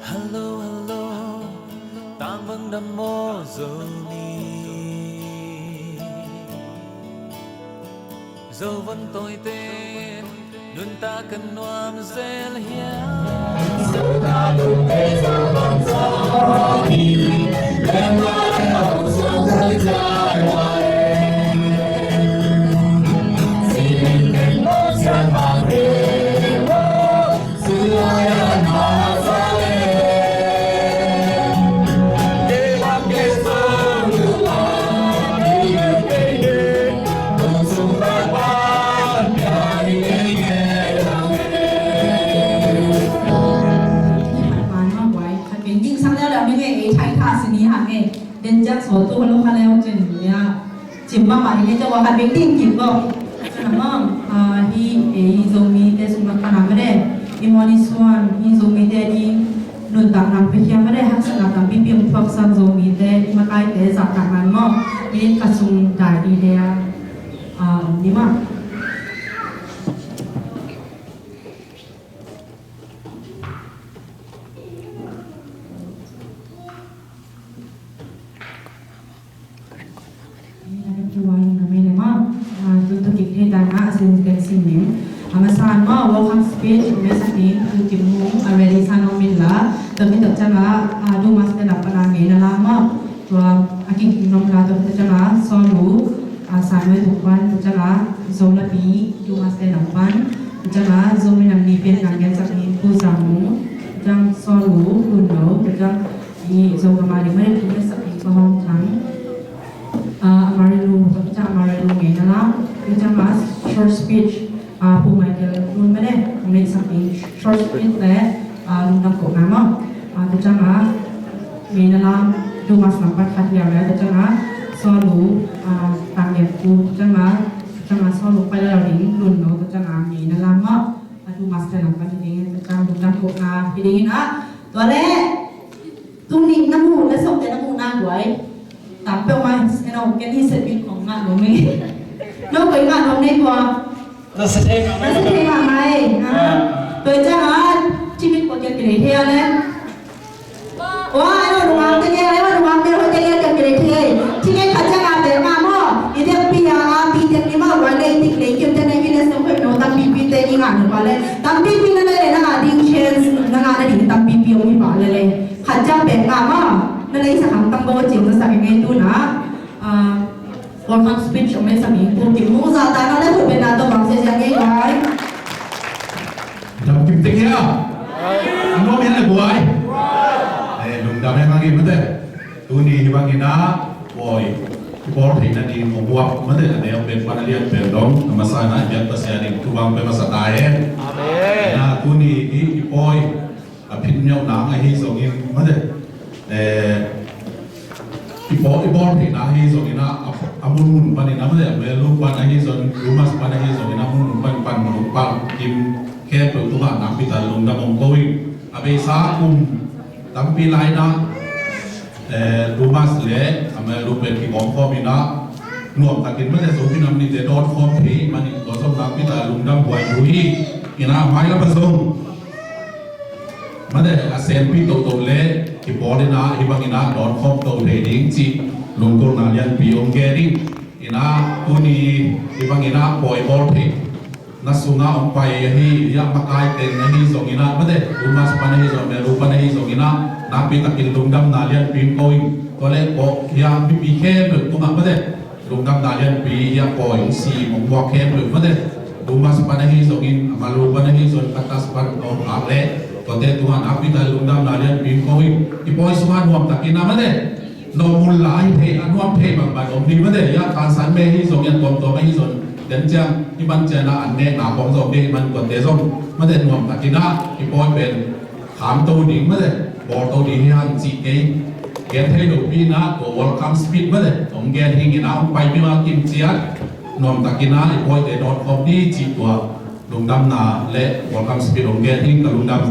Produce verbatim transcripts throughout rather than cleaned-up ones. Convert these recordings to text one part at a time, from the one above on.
Hello, hello, tang bang dam maw Zomi? Zovon tawite nuntak ka nuam zel hiam? Khat vei ding sak leu leu ni ngei, ei thai tha si ni hang e. Den jak so tu lo kha leu cin ya. Cim mahmah ding e, ca wa khat vei ding kik ko. Namang, ah, hi ei Zomite sung lak pana made. I mawni suan hi Zomite ding nuntak nang pe khia made, haksatna tampi pi hong thuaksak Zomite, i makaite zahtak nang maw. Minit khat sung dai ding de a, ah, om ni maw. Tuan kami lema, ah, tutu kik thei ta na, asin kan sing ning. A masa in maw, welcome speech, a masa ning, tu kim mung, a ready sa nong min la, tapi tak canga, ah, du mas te lap pana ngei na la maw. Tua, a kik nong la, tapi tak canga, solu, ah, sa nong tu kwan, tak canga, zo la pi, du mas te lap pan, tak canga, zo mi nam ni pen nang gen sak ni, pu sa mung, tak cang solu, kun lo, tak cang, i zo ka ma ding ma ding, tu me sak ni, ka hong tang. Ah, Amarillo, tua kicang Amarillo ngei na lam, kicang a short speech, ah, Pu Michael Lun mene, ngei sak ing short speech le, ah, lungdam ko na ma. Ah, kicang a ngei na lam, du mas lam pat khat liau le, kicang a solu, ah, tang lian pu, kicang a, kicang a solu pai la ding, lun lo, kicang a ngei na lam ma. Ah, du mas te lam pat ding, kicang lungdam ko na, ding in a, tua le, Tuni na mu, na sawmte na mu na guai. Tam peuh mai, eno, ken hi set bit kong ngah nuam ei. No koi ngah nuam nei kua. Na sa thei ngah mai. Na sa thei ngah mai. Ah. Tua ciang a, ci bit kua kiat kilei thei a le. Wa, eno, nungak te nge, eno, nungak te nge, kiat kilei thei. Ci nge khat ciang a te ngah maw. I dek pi a, a pi dek ni maw, guai lei tik lei kiat te nei hi le sawm peuh no, tam pi pi te i ngah nuam pa le. Tam pi pi na le le, na ngah ding chance, na ngah na ding tam pi pi ong hi pa le le. Khat ciang pek ngah maw, na lei sa kham tam bo ciang sa sa kei ngei tu na. Ah, welcome speech om lei sa mi pu kim mu za ta na le pu pen na to bang se sia ngei guai. Dam kim tek hia. An nuam hia le guai. Eh, lungdam hia ngei mate. Tuni hi bang ina, boy. Bol thei na ding ong buak mate, a neu pen pan a lian pen dong, a masa na hiat ta sia ding tu bang pen masa ta hen. Amen. Na tuni hi, hi boy. A phit miauh nang ahi zongin, mate, eh, i bawl, i bawl theihna ahi zongin a, a, a mun mun panin a, mate, a Melu pan ahi zong, Lumas pan ahi zongin a mun mun pan, pan mun pan kim khempeuh tungah nakpi tak lungdam ong ko ing. A beisa kum tampi lai na, eh, Lumas le a Melu pen kigawm khawm in a, nuam takin mate, Zomi Nam Nite dawn khawm thei manin tua zong nakpi tak lungdam buai uh hi. In a mai lam a zong Mate, a senpi toto le kipawl in a, hi bangin a dawn khawm to thei ding cih lungtulna lianpi ong gen ing. In a, tuni hi bangin a pawi bawl thei na sungah ong pai ahi, ya makai teng ahi zongin a, mate, Lumas pan ahi zong, Melu pan ahi zongin a, nakpi takin lungdamna lianpi ong ko ing. Tua le ko, ya mipi khempeuh tungah, mate, lungdamna lianpi, ya pawi, si, mong buak khempeuh, mate. Lumas pan ahi zongin, a Melu pan ahi zong, Katas pan, Nong Ak le, tuate tungah nakpi tak lungdamna lianpi ko ing. I pawi sungah nuam takin a, mate. Nong mun lai thei, a nuam thei bang bang om ding, mate. Ya, tansan me ahi zong, ya tuamtuam ahi zong. Den ciang, i man ciang a an ne, na kong zong ding, man tuate zong, mate, nuam takin a, i pawi pen. Kham to ding mate, bawl to ding hi hang cih kei. Gen thei lo pi na, tua welcome speech mate, ong gen hi ngin a, ong pai mi ma kim ciat. Nuam takin a, i pawite dot khawm ni cih tua lungdamna le welcome speech ong gen hi, ka lungdam.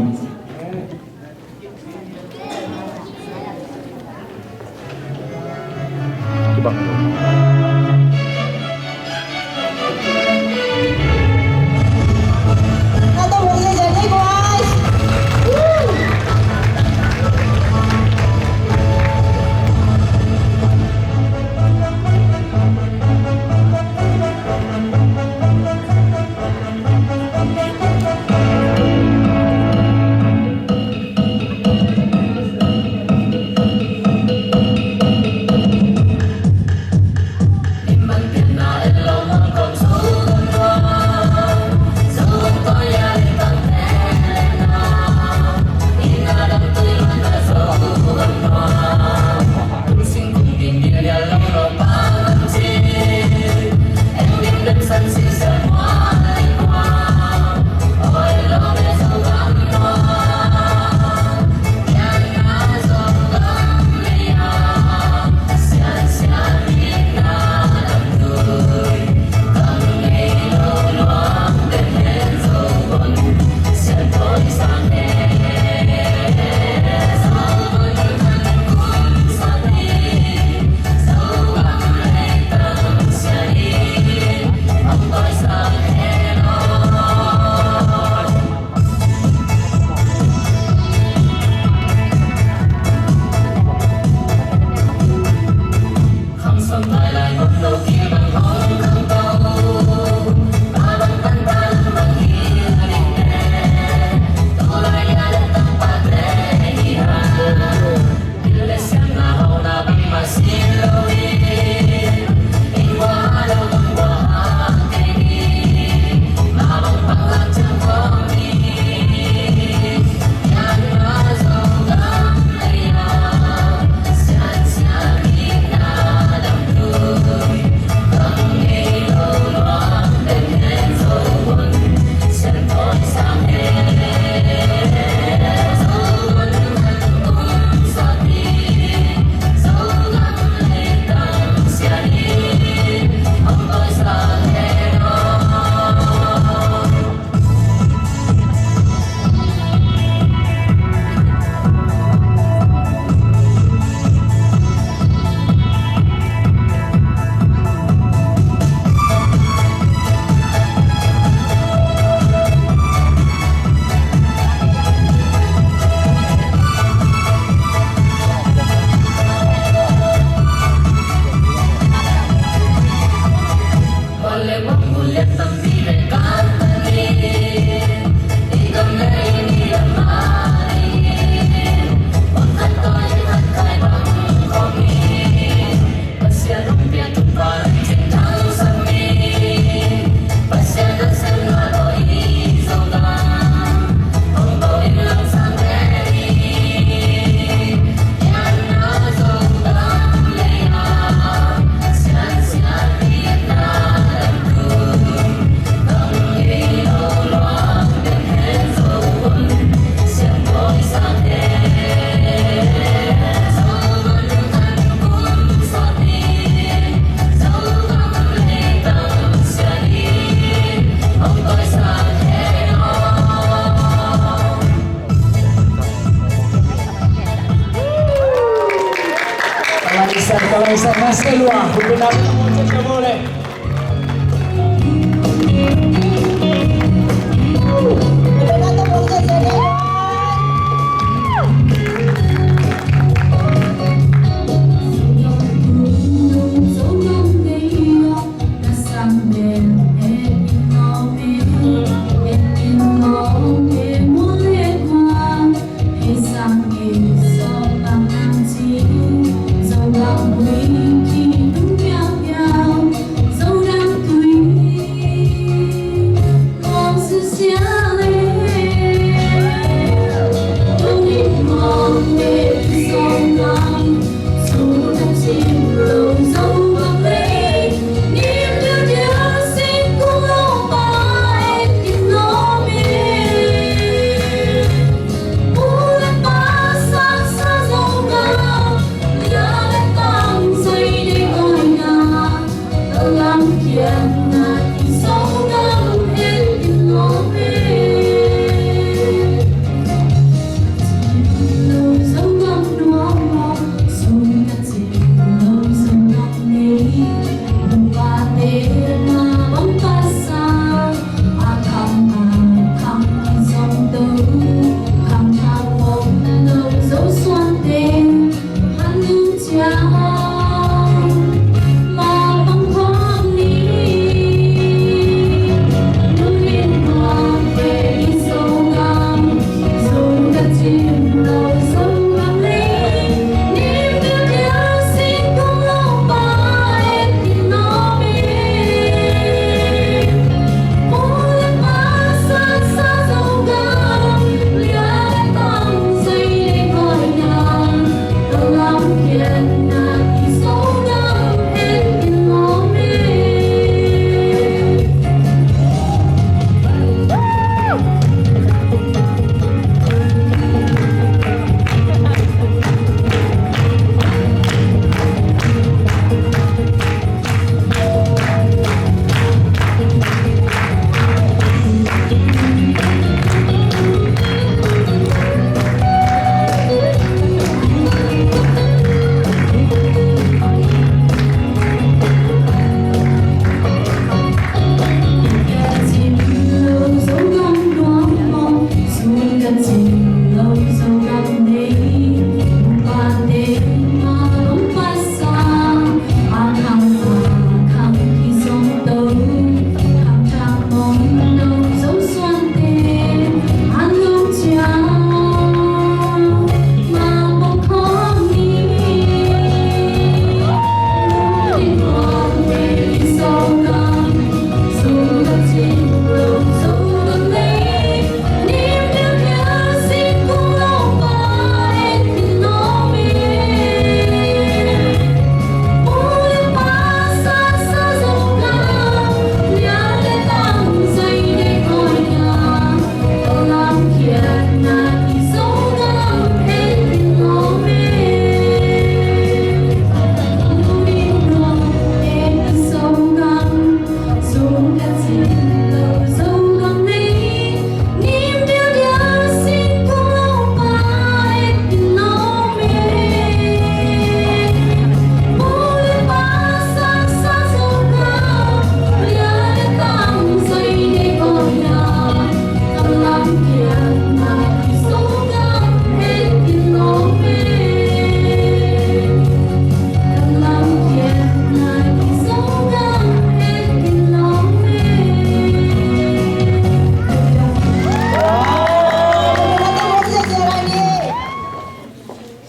Ka laisa na se lua, hupina.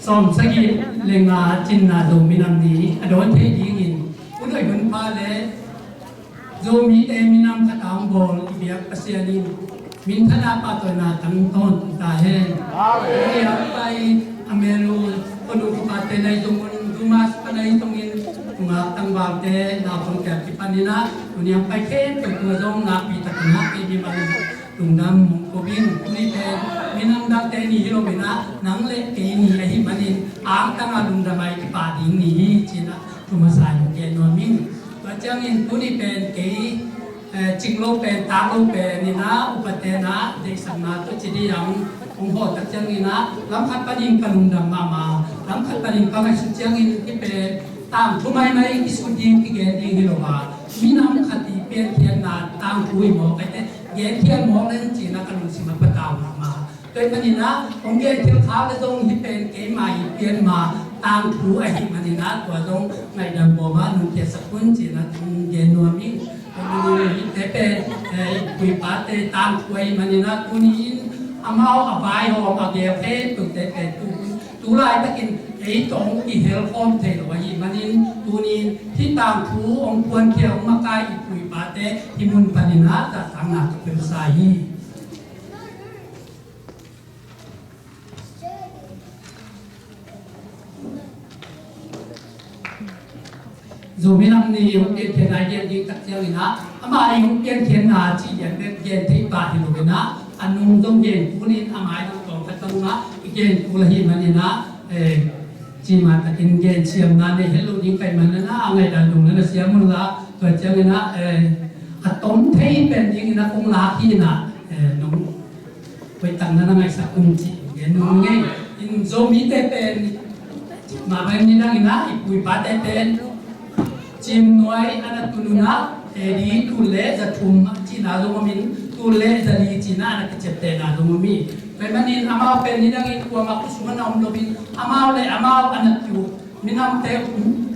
Sawm sagih le nga cinna Zomi Nam Ni a dawn thei dingin U Doi Hun Pa le Zomite minam khat a hong bawl i biak Pasian in minthanna pahtawina tang tawntung ta hen. Amen. Hih a pai a mel uh, khuanu upate na hi zong un, dumas pa na hi zongin, nungak tangvalte, naupangte a kipanin ah, tuni a pai khempeuh tungah zong nakpi takin ah, ei mimal in lungdam hong ko in, tuni pen minam dangte ni hi lo in ah, nang le kei ni ahih manin, angtang a lungdam a i kipah ding ni hi ci-in ah, thu masa in hong gen nuam ing. Tua ciangin tuni pen kei, eh, cing lo pen, tak lo pen in ah, upate in ah, deihsakna tawh ci ding a hong, hong hawh tak ciangin ah, lam khat panin ka lungdam mahmah, lam khat panin ka ngaihsut ciangin hih pen, Tangthu maimai kisut ding kigen ding hi lo a, minam khat i piankhiatna tangthu hi mawk a, eite genkhiat mawk leng cih na ka lungsim a patau mahmah. Tua ahih manin ah hong gen thil khak le zong hih pen keimah i pian ma tangthu ahih manin ah tua zong ngaihdan bawm ah nungkhiatsak un cih na kong gen nuam ing. Tua ahih manin hihte pen, eh, i pu i pate tangthu ahih manin ah tuni in amau a vaihawm a gel khempeuhte pen tu, tu laitakin ei tawh hong kihel khawm thei lo ahih manin tuni in hih tangthu hong puankhia hong makai i pu i pate hih mun panin ah zahtakna ka pia masa hi. Zomi Nam Ni hong piankhiatna i gen ding tak ciangin ah, amah i hong piankhiatna cih lian bek gen thei pah hi lo in ah, a nung zong gen kul in, amah i zong tawm khat zong ah i gen kul ahih manin ah, eh, cih mah takin gen siamna nei het lo ding ka hih manin ah, a ngaihdan dong na na siam un la, tua ciangin ah, eh, a tom thei pen dingin ah kong lak hi in ah, eh, nong hoihtak na na ngaihsak un cih gen nuam ing. In Zomite pen mah bang nidangin ah i pu i pate pen cimnuai a na tun un ah, A D tul le za thum cihna zong om in, tul le za li cihna a na kiciaptehna zong om hi. Tua ahih manin amau pen nidangin kuamah khut sung a na om lo in, amau le amau a na kiuk minamte,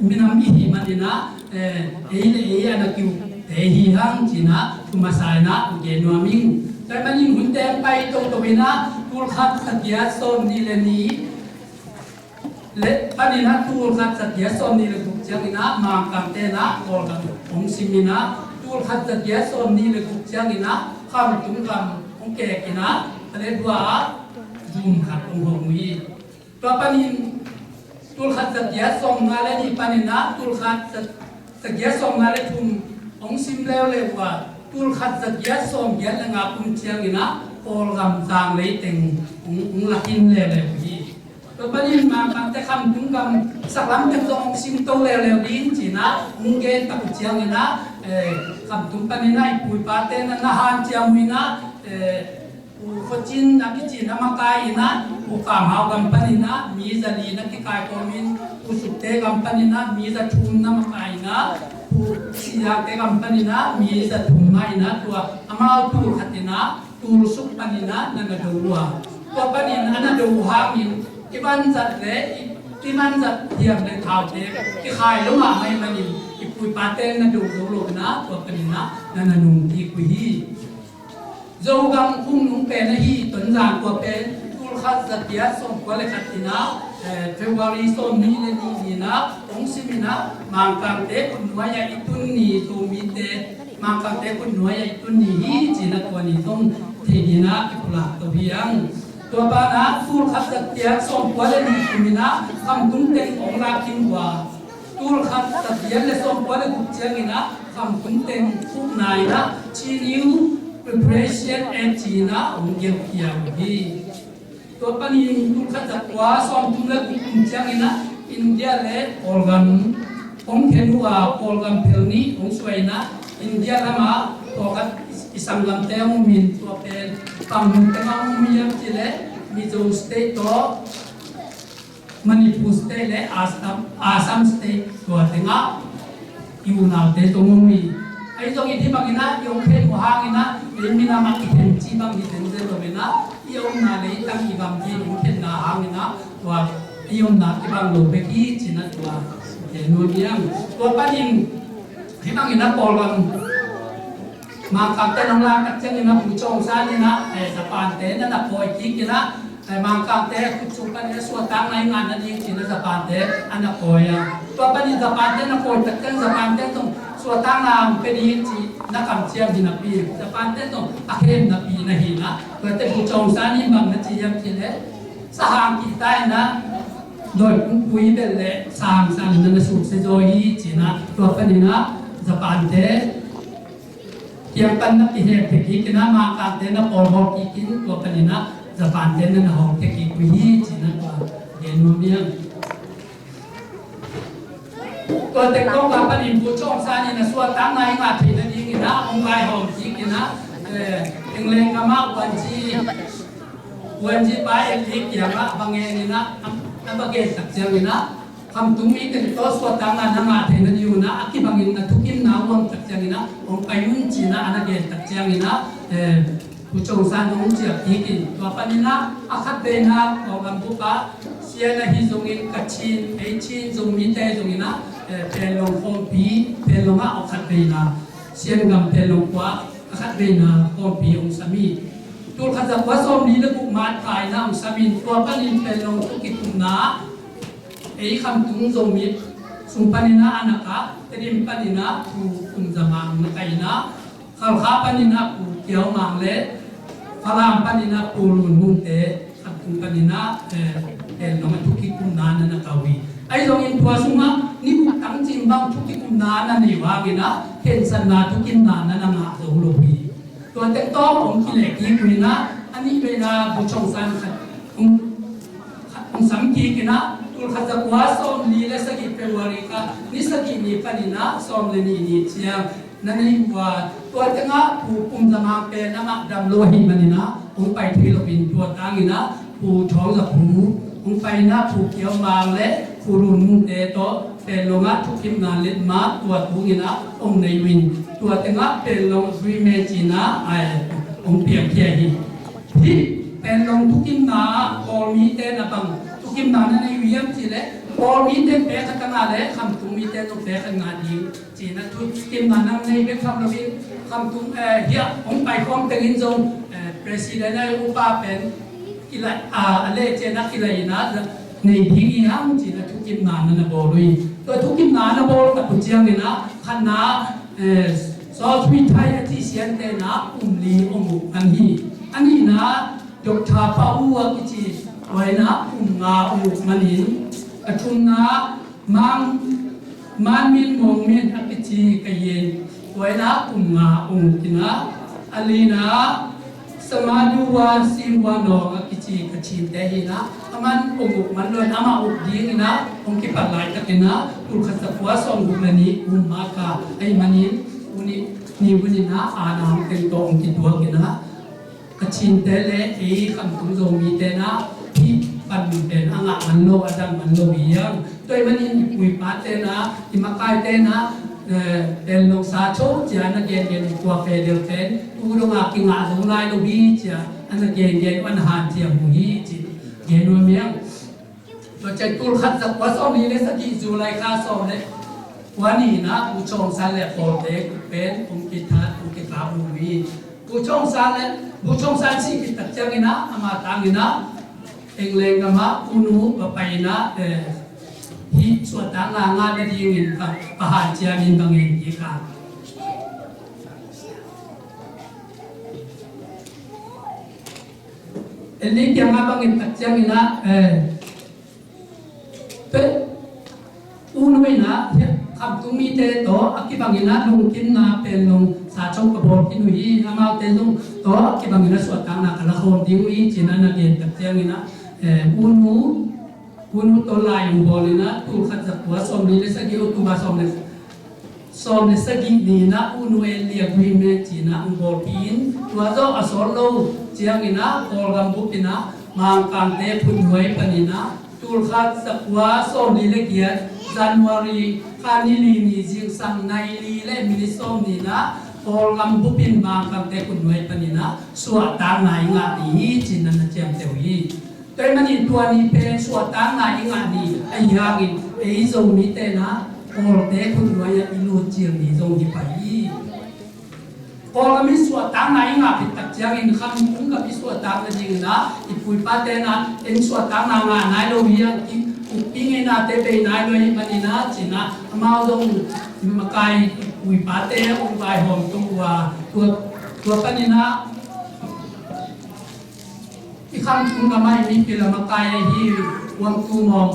minam i hih manin ah, eh, ei le ei a na kiukte hi hang cih na thu masa in ah gen nuam ing. Tua ahih manin hunte hong pai toto in ah, tul khat za giat sawmnih le nih le panin ah tul khat za giat sawmnih le guk ciangin ah Mangkangte in ah Kawlgam hong sim in ah, tul khat za giat sawmnih le guk ciangin ah Khamtung gam hong kek in ah, a le dua ah zum khat hong hawm uh hi. Tua panin tul khat za giat sawmnga le nih panin ah tul khat za, za giat sawmnga le thum hong sim leuleu uh a, tul khat za giat sawmgiat le nga kum ciangin ah Kawlgam zanglei teng hong, hong la khin leuleu uh hi. Tua panin Mangkangte Khamtung gam saklam teng zong hong sim to leuleu ding cih na hong gen tak uh ciangin ah, eh, Khamtung panin ah i pu i pate na na hanciam uh in ah, eh, Pu Khaw Cin a kici na makai in ah, Pu Kam Hau gam panin ah mi za li na kikai kawmin, Pu Suk Te gam panin ah mi za thum na makai in ah, Pu Si Ziang Te gam panin ah mi za thum mah in ah, tua amau tul khat in ah tul suk panin ah na na do uh a, tua panin a na do uh hangin i vanzat le i, i vanzat thiam le thaute kikhai lo mahmah ahih manin i pu i pate na do zo lo in ah tua panin ah na na nungkik uh hi. Zogam khungnung pen ahi Tonzang khua pen tul khat za giat sawmkua le khat in ah, eh, February sawmnih le nih ni in ah hong sim in ah Mangkangte khutnuai ah i tun ni, Zomite Mangkangte khutnuai ah i tun ni hi cih na tua ni zong thei ding in ah kipulak to hi hang. Tua banah tul khat za giat sawmkua le nih kum in ah Khamtung teng hong lak khin uh a, tul khat za giat le sawmkua le guk ciangin ah Khamtung teng khukna in ah Chin Hills Reparation Act ci in ah hong gelhkhia uh hi. Tua panin tul khat za kua sawmthum le guk kum ciangin ah India le Kawlgam hong khen uh a, Kawlgam phel nih hong suah in ah India lamah pawlkhat i sanggamte hong um in, tua pen bang mun tengah hong um hiam cih leh Mizo State tawh Manipur State le Assam, Assam State tua tengah i unaute zong om hi. Ahi zongin hih bangin ah i hong khen uh hangin ah ei minam ah i khen cih bang hi zenzen lo in ah i omna leitang i gamgi in hong khenna hangin ah tua i omna kibang lo bek hi cih na tua gen nuam hi hang. Tua panin hih bangin ah Kawlgam Mangkangte nong lak tak ciangin ah Pu Cawng San in ah, eh, Japan te na na pawi kik in ah, eh, Mangkangte khut sung panin ah suahtakna i ngah nading ci in ah Japan te a na pawi a. Tua panin Japan te na pawi tak ciang Japan te zong suahtakna hong pia ding ci na kamciam hi napi, Japan te zong a khem napi na hi in ah, tuate Pu Cawng San in bang na ci hiam cih leh sahang kihta in ah dawi pungpui bel le sahang sang in ah na suksia zaw hi ci in ah, tua panin ah Japan te kiang pan na kihek thei kik in ah, Mangkangte na pawlhawl kik in, tua panin ah Japan te na na hawl thei kik uh hi ci in ah tua gen nuam hi hang. Tua tek kong ka panin Pu Cawng San in ah suahtakna i ngah theih nadingin ah hong vaihawm kik in ah, eh, England gam ah Wanji, Wanji pa Elli kiangah va ngen in ah, a, a va gen tak ciangin ah Khamtung mite tawh suahtakna na ngah theihna ding un ah, a kibangin na thukimna uh a om tak ciangin ah hong pai un ci-in ah a na gen tak ciangin ah, eh, Pu Chong San hong ciah kik in, tua panin ah a khatveina Kawlgam bup ah Sian ahi zongin, Kachin, ei Chin Zomite zongin ah, eh, Panglong khawmpi, Panglong ah a khatveina, Sian gam Panglong khua a khatveina khawmpi hong sam hi. Tulkhat zakua sawmli le guk March kha in ah hong sam in, tua panin Panglong thu kikupna ei Khamtung Zomi sung panin ah a na kah, Tedim panin ah Pu Pum Za Mang na kah in ah, Khalkha panin ah Pu Kiau Mang le Falam panin ah Pu Lun Mung te, Khamtung panin ah, eh, Panglong ah thu kikupna na na kah uh hi. Ahi zongin tua sungah ni guk tang cin bang thu kikupna na neih uh hangin ah khensatna thukimna na na ngah zo lo hi. Tua teng tawh hong kileh kik uh in ah, a nihveina Pu Chong San khat hong, khat hong sam kik in ah, tulkhat zakua sawmli le sagih February kha ni sagih ni panin ah sawm le nih ni ciang na neih uh a, tua tengah Pu Pum Za Mang pen amah dam lo ahih manin ah hong pai thei lo in, tua tangin ah Pu Thawng Za Phu hong pai in ah Pu Kiau Mang le Pu Lun Mung te tawh Panglong ah thukimna letmat tua tungin ah hong nei uh in, tua tengah Panglong agreement ci-in ah, ai, hong piangkhia hi. Hih Panglong thukimna ah Kawl mite na bang thukimna na nei uh hiam cih leh, Kawl mite pek khat a ngah le Khamtung mite zong pek khat ngah ding ci-in ah thukimna na nei bek tham loin, Khamtung, eh, hiah hong pai khawm tengin zong, eh, President a upa pen kilai, ah, a leh ciang ah kilai in ah nei ding hi hang ci-in ah thukimna na na bawl uh hi. Tua thukimna na bawl tak uh ciangin ah khatna, eh, Saw Sui Thai a ci Sian te in ah kum li hong uk man hi. A nihna Doctor Pa U a kici tua in ah kum nga hong uk manin, a thumna Mang, Man Min Mong Min a kici ka yen, tua in ah kum nga hong uk in ah, a lina Samadu Wan Sin Wan Nong a kici Kachin te hi in ah, aman hong uk man lo in, amah uk ding in ah hong kipat laitakin ah tulkhat zakua sawmguk le nih kum March kha ahih manin, u ni, ni un in ah, a na hong teng tawh hong kituak in ah, Kachin te le ei Khamtung Zomi te in ah hih panmun pen a ngah man lo, a dam man lo hi hang. Tua ahih manin i pu i pa te in ah, i makai te in ah, eh, Panglong sa cho ci-a na gengen uh, tua federal pen tu dong a kingah zo nai lo hi ci-a na gengen uh, a na hanciam uh hi ci-in gen uh a miang. Tua ciang tulkhat zakua sawmli le sagih July kha sawm le kua ni in ah Pu Chawng San le Kawlte pen hong kithat, hong kithat uh hi. Pu Chawng San le, Pu Chawng San sih khit tak ciangin ah, ama tangin ah England gam ah U Nu va pai in ah, eh, hih suahtakna ngah nadingin va, va hanciam in, va ngen kik a. En ding kiangah bang in tak ciangin ah, eh, pe, U Nu in ah, Khamtung mite tawh a kibangin ah lungkimna Panglong sa cho ka bawl khin uh hi, amaute zong tawh a kibangin ah suahtakna ka la khawm ding uh hi, ci-in ah na gen tak ciangin ah, eh, U Nu, U Nu tawh lai hong bawl in ah, tulkhat zakua sawmli le sagih, October sawm le sawm le sagih ni in ah U Nu Elite Agreement ci-in ah hong bawlpih in, tua zawh a sawt lo ciangin ah Kawlgam bup in ah Mangkangte khutnuai panin ah tulkhat zakua sawmli le giat January kha ni li ni zingsang nai li le minit sawm ni in ah Kawlgam bup in Mangkangte khutnuai panin ah suahtakna i ngah ni hi, ci-in ah na ciamteh uh hi. Tua ahih manin tua ni pen suahtakna i ngah ni ahih hangin, ei Zomite in ah Kawlte khutnuai ah i lut cil ni zong hi pah hi. Kawlgam i suahtakna i ngah khit tak ciangin Khamtung gam i suahtak nadingin ah i pu i pate in ah, en suahtakna ngah nai lo hi, a ki ukpi ngeinate bei nai lo ahih manin ah, ci-in ah amau zong makai i pu i pate hong vaihawm tung uh a, tua, tua panin ah i Khamtung gam ah i mipil a makai ahi Uang Tu Mawng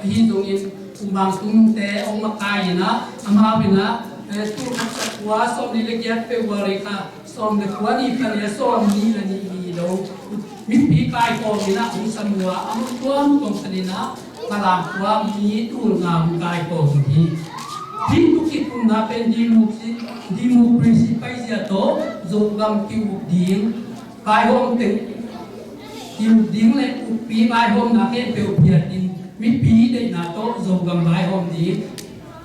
ahi zongin, U Mang Tung te hong makai in ah, amau in ah, eh, tulkhat zakua sawmli le giat February kha sawm le kua ni pan le sawmnih le nih ni lo, mipi kaikhawm in ah hong sam uh a, a mun tuamtuam panin ah Falam khua mi tul nga hong kaikhawm uh hi. Hih thu kikupna pen democracy, democracy paizia tawh Zogam ki-uk ding, vaihawm teng ki-uk ding le ukpi vaihawmna khempeuh phiat in, mipi deihna tawh Zogam vaihawm ding,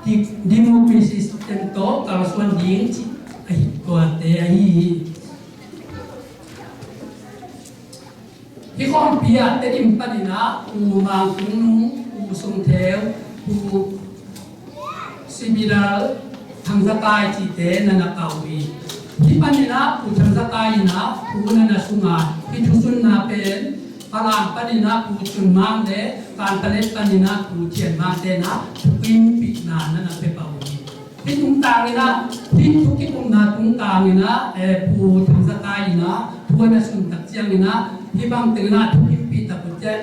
di-, democracy system tawh kalsuan ding cih ahi tuate ahi hi. Hih khawmpi ah Tedim panin ah Pu Mang Tung Nung, Pu Sung Theu, Pu Sibidal, Thang Za Kai cihte na na kah uh hi. Hih panin ah Pu Thang Za Kai in ah thu na na sung a, hih thusunna pen Falam panin ah Pu Cun Mang le Kanpetlet panin ah Pu Thian Mang te na thukimpihna na na pia pah uh hi. Hih tungtang in ah, hih thukipumna tungtang in ah, eh, Pu Thang Za Kai in ah thu a na sung tak ciangin ah, hih bang teng in ah thukimpih tak uh teh,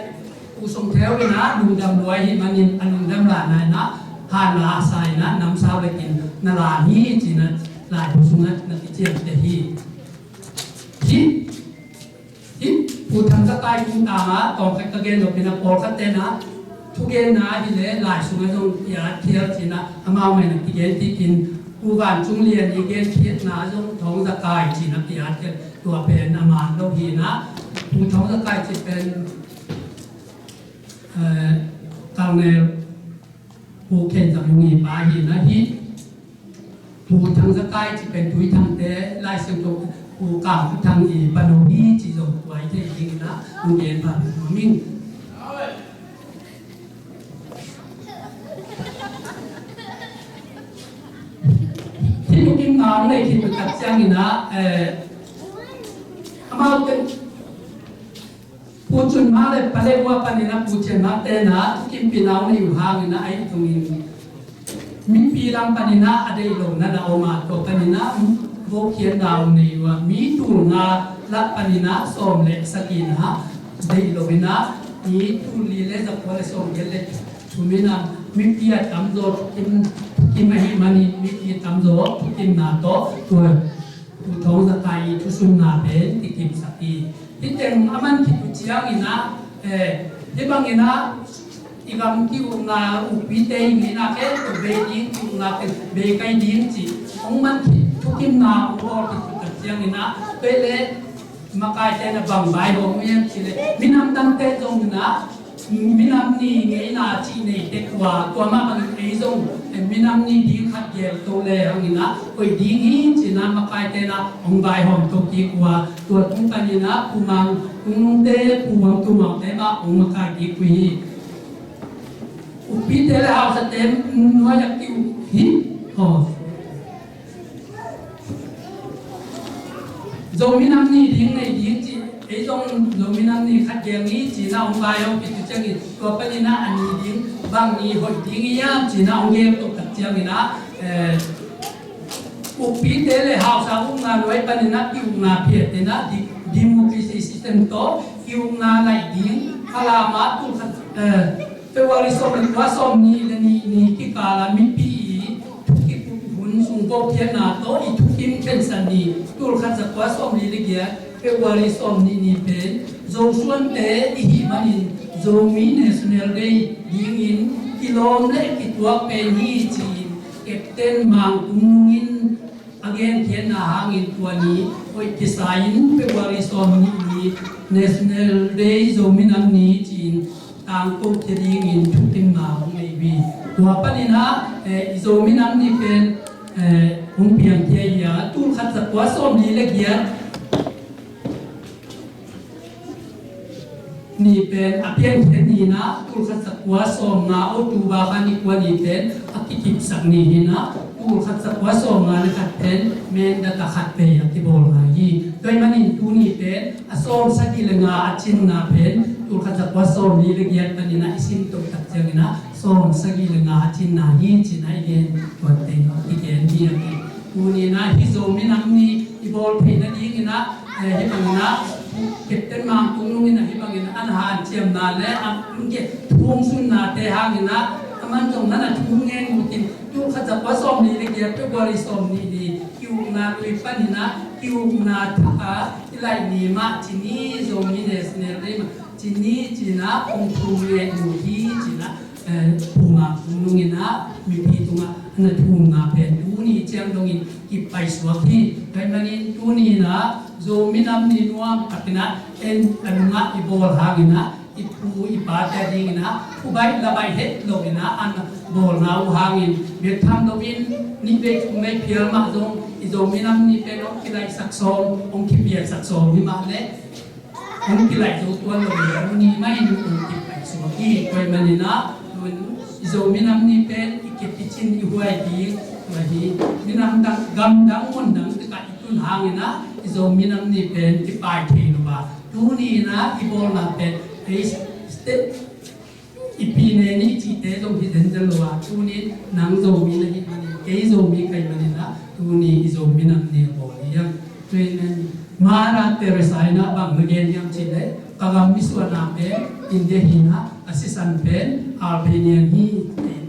Pu Sung Theu in ah lungdam lua ahih manin a lungdam lahna in ah, han la sa in ah namsau le kin na la hi ci-in ah, lai thu sung ah na kiciamteh hi. Hih, hih Pu Thang Za Kai tungtang ah tawmkhat ka gen nop in ah, pawlkhat ten ah thugenna hi leh lai sung ah zong ki-at khial ci-in ah, amau mah in ah kigen kik in, Pu Van Cung Lian i genkhiatna zong Thong Za Kai ci-in ah ki-at khial, tua pen a man lo hi in ah, Pu Thong Za Kai cih pen, eh, Colonel Pu Khen Zam Yung i pa hi in ah, hih Pu Thang Za Kai cih pen Tuithang te, Lai Siangtho Pu Kam Thu Thang i pano hi cih zong tua i thei ding in ah, hong gen pah nuam ing. Hih lungkimna hong nei khit tak ciangin ah, eh, amaute Pu Cun Mang le Pale Ua panin ah Pu Thian Mang te na thukimpihna hong nei uh hangin ah, ahi zongin mipi lam panin ah a deih lo na na om a, tua panin ah vokhiatna hong nei uh a, mi tul nga lak panin ah sawm le sagih in ah deih lo in ah, mi tul li le za kua le sawm giat le thum in ah, mipi a tamzaw thukim, thukim ahih manin mipi tamzaw thukimna tawh tua Pu Thong Za Kai i thusunna pen kikimsak hi. Hih teng a man khit uh ciangin ah, eh, hih bangin ah i gam ki-ukna ukpite i mi na khempeuh bei ding, ki-ukna pen bei kai ding cih hong man khit, thukimna hong bawl khit uh tak ciangin ah, tua leh makaite na bang vaihawm uh hiam cih leh, minam dangte zong in ah minam ni ngeina cih nei tek uh a, tua mah bangin ei zong, eh, minam ni ding khat gel to le hang in ah hoih ding hi ci-in ah makaite na hong vaihawm to kik uh a, tua tung panin ah Pu Mang Tung Nung te, Pu Mang Tu Mang te mah hong makai kik uh hi. Ukpite le hausate nuai a ki-uk hi. Aw. Zomi Nam Ni ding nei ding ci, ei zong Zomi Nam Ni khat gel ni ci-in ah hong vaihawm khit uh ciangin, tua panin ah a ni ding bang ni hoih ding hiam ci-in ah hong gel to tak ciangin ah, eh, ukpite le hausa ukna nuai panin ah ki-ukna phiat in ah di-, democracy system tawh ki-ukna laih ding, Falam ah tul khat, eh, February sawm le kua, sawmnih le nih ni kikal ah mipi i thu kiput hun sung vokhiatna tawh i thukim khensat ni, tul khat za kua sawmli le giat February sawmnih ni pen Zosuante i hih manin Zomi National Day dingin kilawm le kituak pen hi ci-in Captain Mang Tung Nung in a genkhiatna hangin tua ni hoih kisa-in February sawmnih ni National Day, Zomi Nam Ni ci-in tangko khia dingin thukimna hong nei uh hi. Tua panin ah, eh, i Zomi Nam Ni pen, eh, hong piang khia hi a, tul khat za kua sawmli le giat ni pen a piankhiat ni in ah, tul khat za kua sawmnga October kha ni kua ni pen a kikipsak ni hi in ah, tul khat za kua sawmnga le khat pen Mandat a khat vei a kibawl ngai hi. Tua ahih manin tuni pen a sawmsagih le nga a cinna pen tul khat za kua sawmli le giat panin ah i sim toh tak ciangin ah sawmsagih le nga a cinna hi ci-in ah i gen tuan teng ah i gen hi a ki. Tuni in ah hih Zomi Nam Ni i bawl theih nadingin ah, eh, hih bangin ah Captain Mang Tung Nung in ah hih bangin ah a na hanciamna le a, um, ke, thu hong sunnate hangin ah a man zong na na thu ngen uh kei in, tul khat za kua sawmli le giat February sawmnih ni ki-ukna lui panin ah ki-ukna thak a i laih ni mah ci ni, Zomi National Day mah ci ni ci-in ah hong thu ngen uh hi ci-in ah, eh, Pu Mang Tung Nung in ah mipi tungah a na thumna pen tuni ciang dongin kipaisuak hi. Tua ahih manin tuni in ah Zomi Nam Ni nuam takin ah en a nungah i bawl hangin ah I pu i pate adingin ah phubaih labaih het loin ah an bawlna uh hangin bek tham loin nihvei thumvei phial mah zong i Zo minam ni pen hong kilaihsak sawm, hong kipiaksak sawm hi mah leh hong kilaih zo tuan loin ah tuni mah in hong kipaisuak hi. Tua ahih manin ah tun i Zo minam ni pen i kep i cin i huai ding tua hi. Minam dang, gam dang, mun dang takah i tun hangin ah i Zo minam ni pen kipai thei lo a, tuni in ah i bawlna pen ei state i pine ni cihte zong hi zenzen lo a, tuni nang Zomi na hih manin, kei Zomi ka hih manin ah tuni i Zo minam ni a bawl hi hang. Tua ahih manin Mother Teresa in ah bang na gen hiam cih leh, ka gam misuanna pen India hi in ah a sisan pen Albania hi,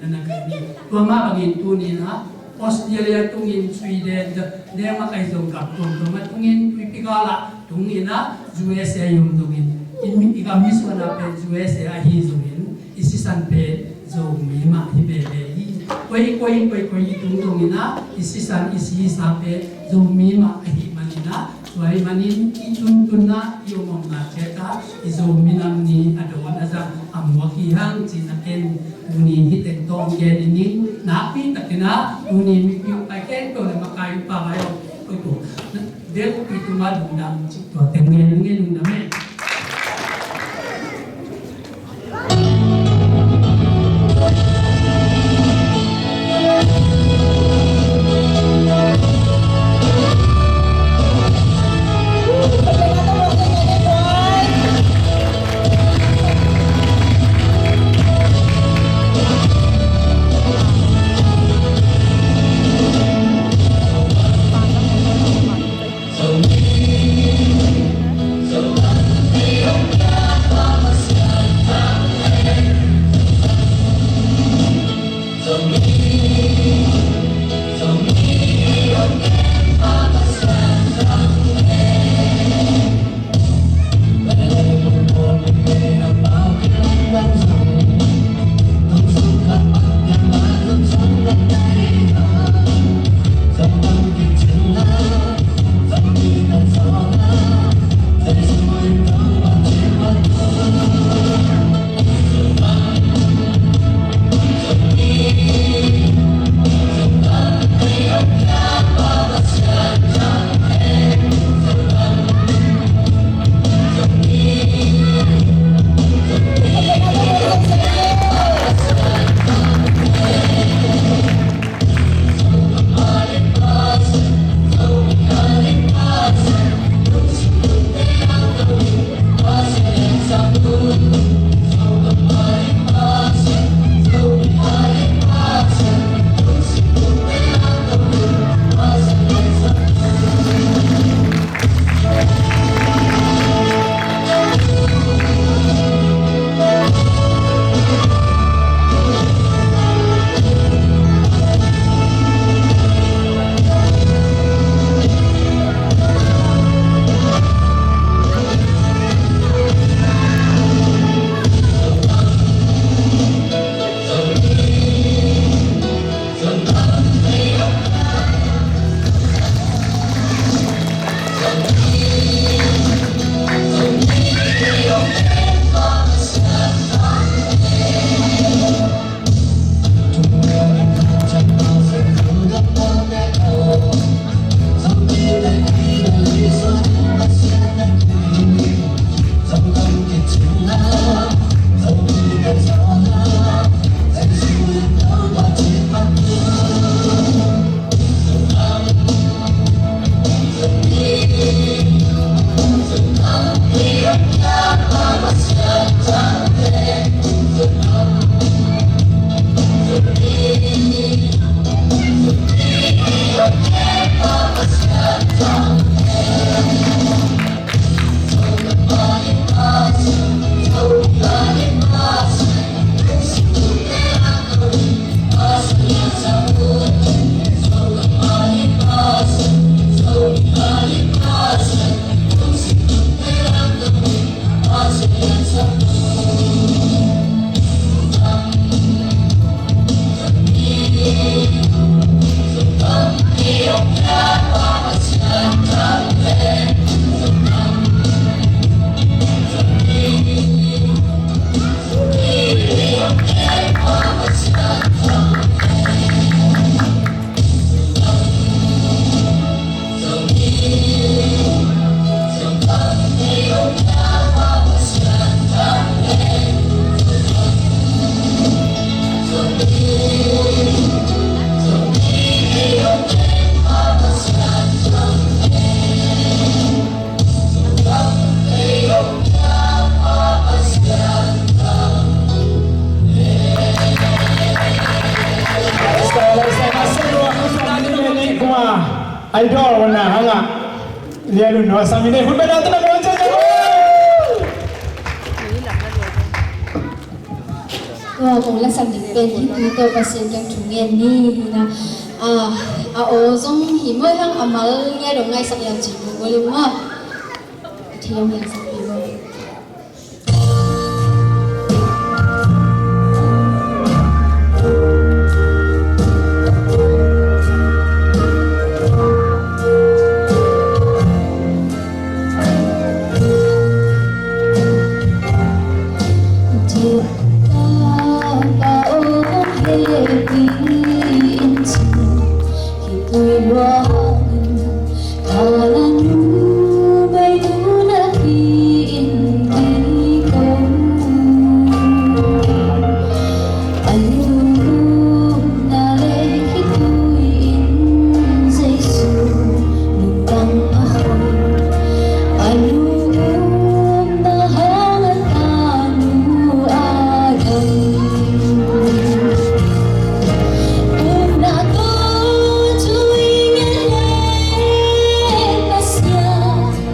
na na gen hi. Tua mah bangin tuni in ah Australia tungin, Sweden, Denmark ahi zong gam tuamtuam ah tungin, tuipi gal ah tungin ah U S A i om zongin, i mi, i gam misuanna pen U S A ahi zongin i sisan pen Zomi mah hi veve hi. Koi, koi, koi, koi i tung zongin ah i sisan, i si, i sa pen Zomi mah ahih manin ah, tua ahih manin i tuntun ah i om omna ciat ah i Zo minam ni a dawn a zang a muak hi hang ci-in ah ken tuni hih teng tawh gen ning. Nakpi takin ah tuni mipi uh pai khempeuh leh makai uh pa vai uh, oi ko, bel i tungah lungdam ci, tua teng gen ning, lungdam e. Idol na hanga. Lia lu no sami ne hun ba da tu na mo cha cha. Tua kong la sam ding pen hi tu to Pasian kiang thu ngen ni hi na. A, a aw zong hi maw hang a mal ngai dong ngaisak lian ci bu go lim maw. A thi lam lian sak pi maw.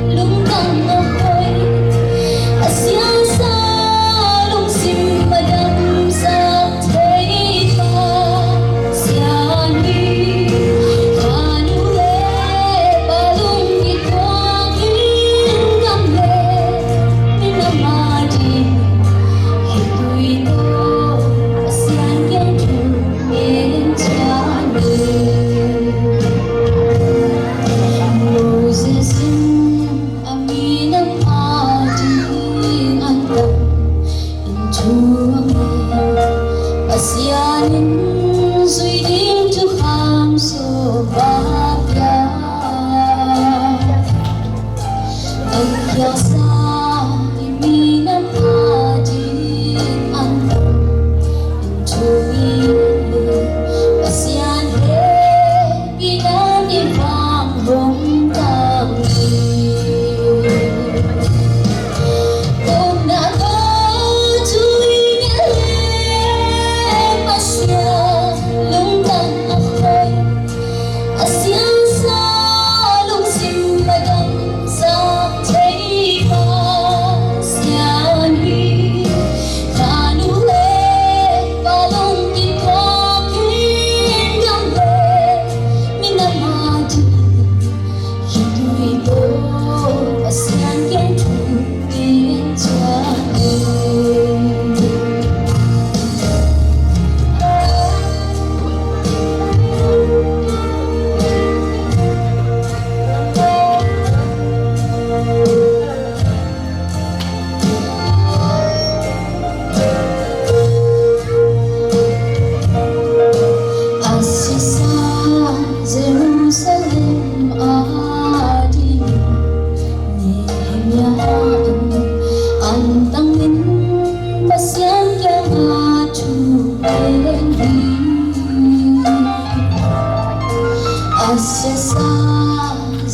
Lungtang a hoih, a siangsa, lungsim a damsak thei Pasian hi. Ka nu le pa lungkituak in gam le minam a ding khitui tawh Pasian kiang thu ngen ciat ni. Moses in a minam a ding an tam in thu a ngen, Pasian in zui ding thukham sawm a pia. Dam khial sa i minam a ding an tam in thu ngen, Pasian he Pasian i vang hong tang hi. Upna tawh thu i ngen le Pasian lungtang a hoih, a siangsa lungsim a damsak thei Pasian hi. Ka nu le pa lungkituak in gam le minam a ding khitui tawh Pasian kiang thu ngen ciat ni. A siasa Jerusalem a ding Nehemiah in antangin Pasian kiangah thu ngen hi. A siasa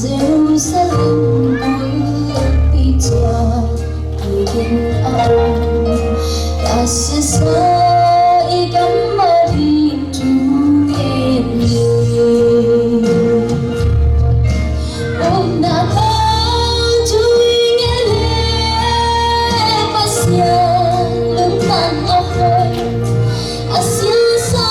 Jerusalem bulpi ciat kigin a om, a siasa i gam a ding thu ngen hi. Upna tawh thu i ngen le Pasian lungtang a hoih, a siangsa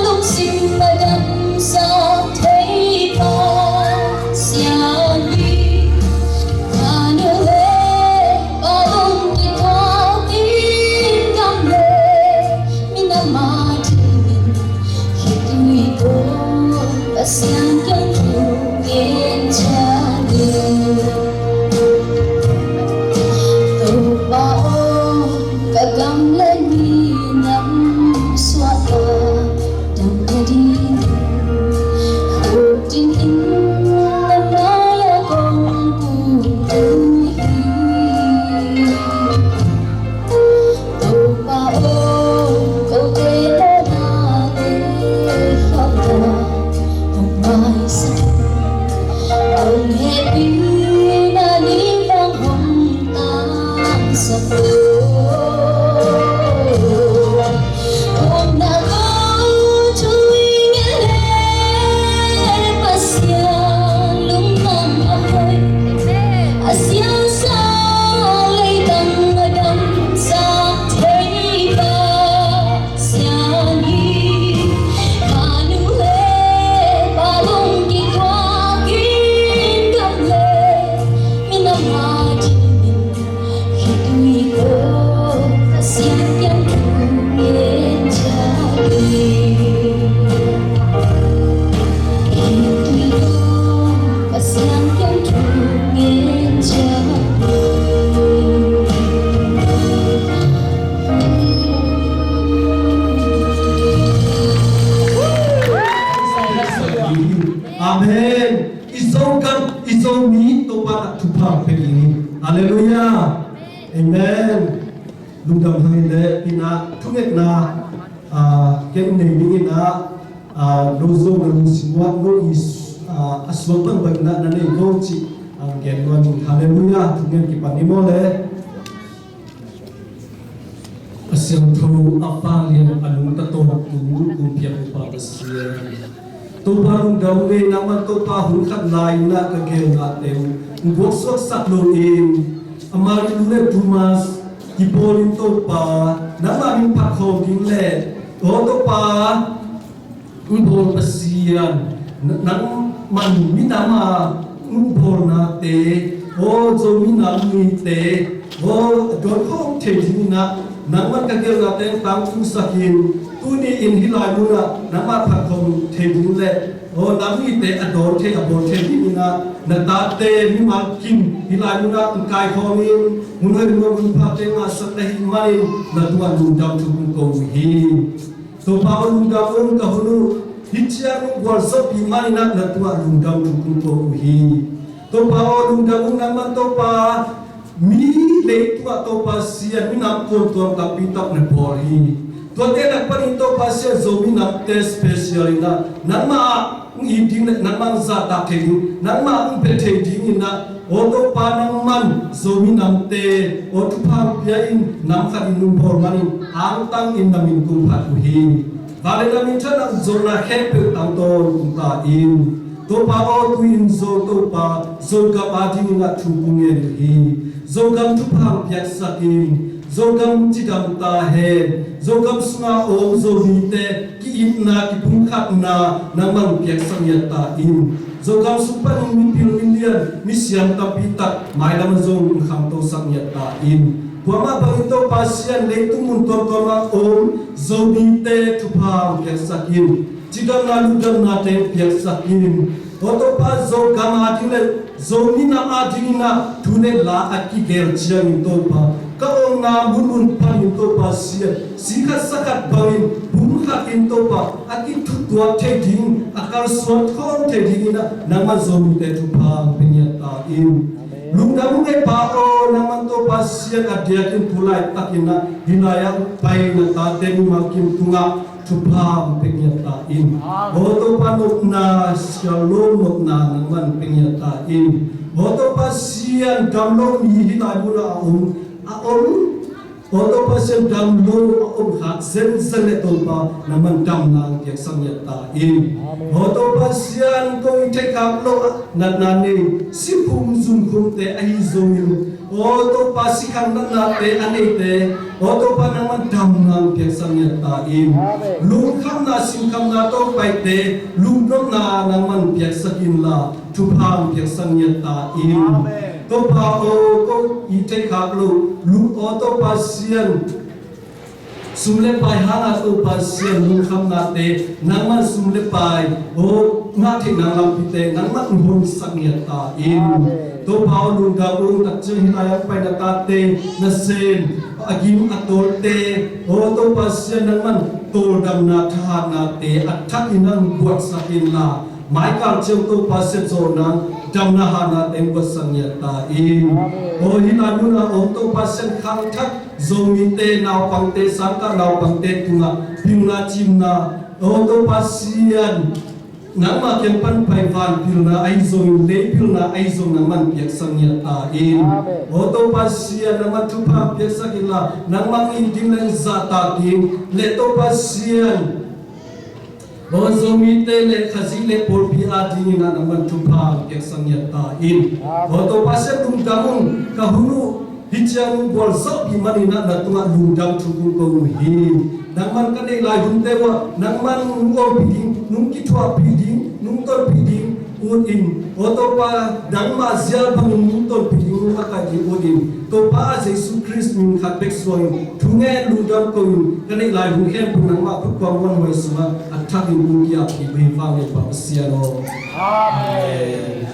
lungsim a damsak thei Pasian hi. Ka nu le pa lungkituak in gam le minam a Thupha pia ding hi. Halleluiah. Amen. Lungdam hang in le, ina thungetna, ah, ken nei ding ina, ah, no zong na lungsim uah no i, ah, a suak bangbang ina na nei ko cih, ah, gen nuam ing. Halleluiah. Thungen kipan ni maw le. A siangtho, a vanglian, a nungta tawh tung tung piak Topa Pasian. Topa lungdam ung ei, nangman Topa hun khat lai-in ah ka geelnate uh hong guaksuaksak loin, Amarillo le Dumas kibawlin Topa, nangmah min phat khawm ding le, aw Topa, hong bawl Pasian, na-, nangman minam a hong bawlnate, aw Zomi Nam Nite, aw dawn khawm thei dingin ah nangman ka geelnate hong tangtungsak in, tuni-in hih lai munah nangmah phat khawm thei ding le, aw Nam Nite a dawn thei a bawl thei dingin ah na tate mimal kim hih lai munah hong kaikhawmin, hun hoih, hun pha teng ngahsak na hih manin na tungah lungdam thu kong ko uh hi. Topa aw lungdam ung, ka hun uh hih ciang hong gualzawhpih manin ah na tungah lungdam thu kong ko uh hi. Topa aw lungdam ung, nangman Topa mi leitungah Topa Pasian minam tuamtuam tampi tak na bawl hi. Tuate lak panin Topa Pasian Zomi Namte special in ah nangmah hong it ding le nangmah hong zahtak thei ding, nangmah hong bia thei dingin ah, aw Topa nangman Zomi Namte, aw thupha hong pia in, nam khat in hong bawl manin angtangin na min kong phat uh hi. Vanglian a minthanna, hong zawhna khempeuh tangtawn tung ta in. Topa aw tu-in Zo Topa, Zogam adingin ah thu kong ngen uh hi. Zogam thupha hong piaksak in, Zogam cidam ta hen, Zogam sunga om Zomite ki-itna, kipumkhatna nangman piaksak ngiat ta in. Zogam sung panin mipil, milian, misiam tampi tak mailam ah zong hong khantosak ngiat ta in. Kuamah bangin Topa Pasian leitung mun tuamtuam ah om Zomite thupha hong piaksak in. Cidamna lungdamnate hong piaksak in. Aw Topa, Zogam ading le Zomi Nam adingin ah thu le la a kigel ciangin Topa, ka omna munmun panin Topa Pasian, si khat sa khat bangin, pum khatin Topa a kithutuak thei ding, a kalsuan khawm thei dingin ah nangman Zomite thupha hong pia ngiat ta in. Lungdam ung ei Pa aw, nangman Topa Pasian a diakin tu laitakin ah hih lai-ah pai na tate mimal kim tungah thupha hong pia ngiat ta in. Aw Topa, nopna, sial lo nopna nangman pia ngiat ta in. Aw Topa Pasian, dam lo mi hih lai munah a om, a om. Aw Topa Pasian, dam lo a om khak zenzen le Topa, nangman damna hong piaksak ngiat ta in. Aw Topa Pasian, kong i theih khak loh ah natna nei, sikhum zunkhumte ahi zongin, aw Topa, sikhang natnate a neite, aw Topa, nangman damna hong piaksak ngiat ta in. Lungkhamna sinkhamna tawh paite lungnopna nangman piaksak inla, thupha hong piaksak ngiat ta in. Topa aw, kong i theih khak loh, lung aw Topa Pasian, sum le pai hanga Topa Pasian lungkhamnate, nangman sum le pai, aw, ngah theihna lampite nangman hong honsak ngiat ta in. Topa aw lungdam ung, takciang hih lai-ah pai na tate nasem, a gim a tawlte, aw Topa Pasian, nangman tawldamna thahatnate a thakin hong guatsak inla, maikal ciang Topa Pasian zawhna, damna hatnate hong guatsak ngiat ta in. Aw hih lai munah om Topa Pasian khangthak Zomite, naupangte, sangkah naupangte tungah pilna cimna, aw Topa Pasian, nangma kiang pan pai van pilna ahi zongin, lei pilna ahi zong nangman piaksak ngiat ta in. Aw Topa Pasian, nangman thupha piaksak inla, nangmah hong it ding le hong zahtak ding le Topa Pasian, aw Zomite le Khazih le pawlpi adingin ah nangman thupha piaksak ngiat ta in. Aw Topa Pasian, lungdam ung, ka hun uh hih ciang gualzawhpih manin ah na tungah lungdam thu kong ko uh hi. Nangman ka neih lai hunte uah nangman nong ompih ding, nong kithuahpih ding, nong tonpih ding ut in. Aw Topa, nangmah zia bangin nong tonpih ding, nong makaih ding ut in. Topa Jesu Khrist min khat bek suangin thungen lungdam ko in, ka neih lai hun khempeuh nangmah khut kuang muanhuai sungah a thakin kong ki-apkik uh hi, vanglianpa Pasian aw. Amen.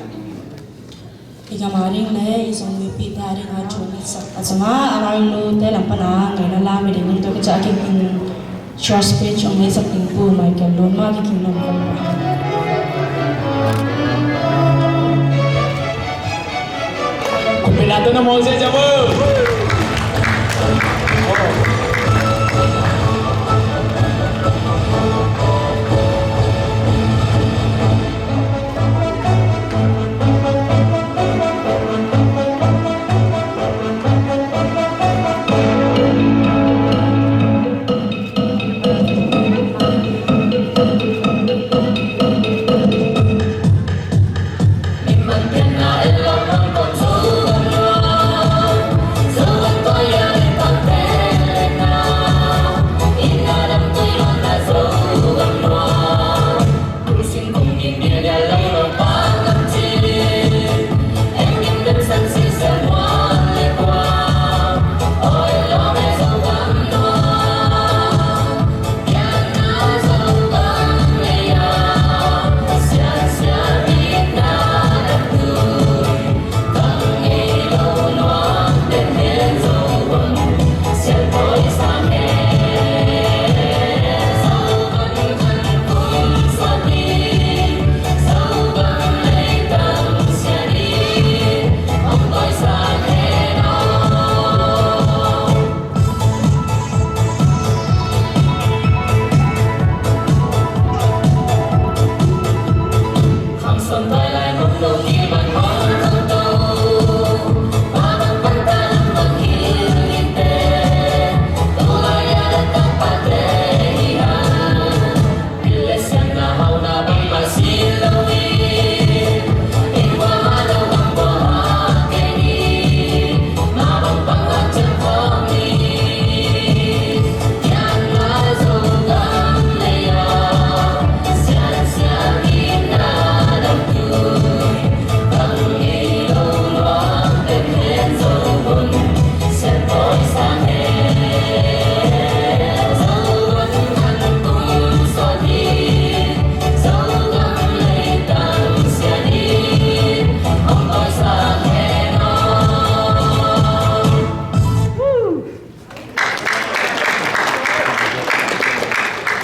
I gam ading le i zong mipihte ading a thu ngetsak a, zong a, a lai lute lam pana ngaihna la mi ding in tua ka ca a kikin short speech ong ngetsak ding Pu Michael Lun ma kikin lom ko. Dah tu nama saya siapa?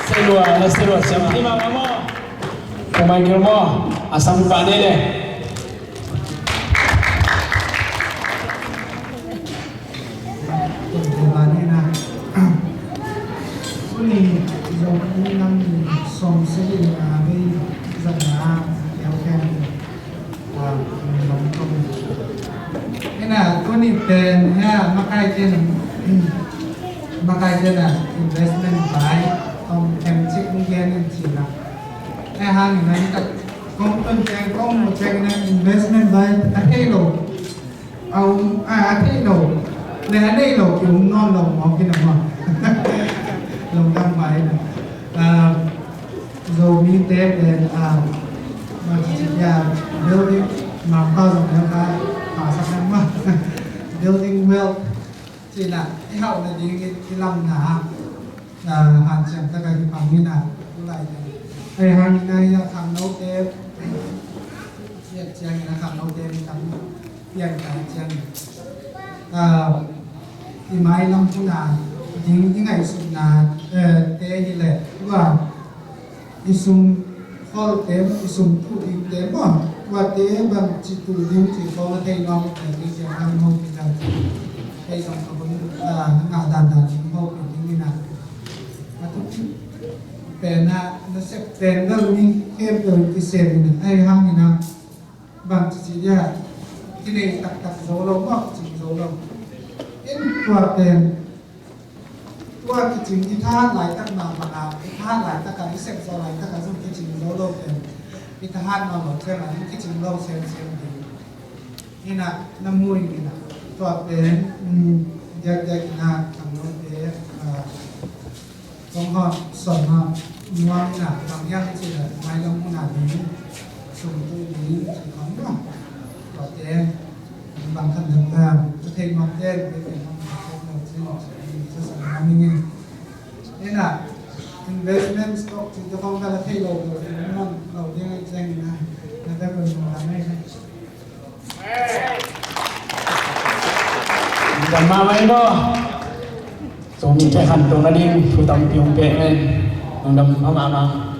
Selua, na selua siam hi mah maw. Pu Michael maw, a sang pa nei le. Tuni zong nam sawm seli a bei zat na a kiau khen. Ina, tuni pen hia makai ten, makai ten a investment vai tawm em cik ung gen in cina. Hia hang ina ita kong tun ceng, kong mu ceng ina investment vai a thei lo. A um, a, a thei lo. Le a nei lo ki um nawn lo maw ki na maw. Lungdam vai na. Zomite pen, ah, ma ci ci ya, building, ma pa zong ya ka, pa sa kan ma. Building wealth, cina, i hau na ding i, i lam na, ah, han ciang ta ka ki pang ni na, u lai na. Ai han na ya khang no te, ya ciang na khang no te ni tam, ya ka ciang. Ah, i mai lam pu na, ding i ngai su na, eh, te hi le, wa, i sum khawlte, i sum tuh dingte maw, tuate bang ci tuh ding ci khawng a thei nuam, a thei ding ciang hang hopih dan. Thei zong a hun, ah, ngah dandan ding hopih ding in a. A thupi pen a, nasep pen bel mi khempeuh in kisem in a, ahi hangin a. Bang ci ci dia, kinei taktak zo lo maw, kicing zo lo. In tua pen, tua kicing i thahat laitak mahmah a, i thahat laitak a, i sep zo laitak a zong kicing zo lo pen, i thahat mahmah ciang a, i kicing lo semsem ding. Ina, na mu in ina, tua pen, um, diakdiak ina, khangnote, ah, Kong hawh, sawm hawh, nuam ina, bang hiam cih leh, mailam mun a ding, sum tuh ding, cih khawng nuam. Tuate, bang khat dang, a thei nuamte, thei nuam, thei nuam, thei nuam, thei nuam, thei nuam. Ina, investment stock cih te khawng khat a thei lo, lo, lo ding a, ina, na te ko nuam a, na, na. Lungdam mahmah in aw. Zomite khantohna ding thu tampi hong pia hen. Lungdam mahmah.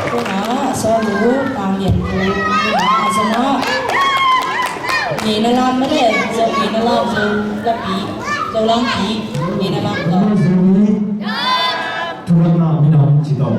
Tuna a sawt uh Tang Lian Pu, tuna a sawt uh. Ngeina lam mah le, Zo ngeina lam, Zo lapi, Zo lampi, ngeina lam tawh. Tuna a minam ci tawh.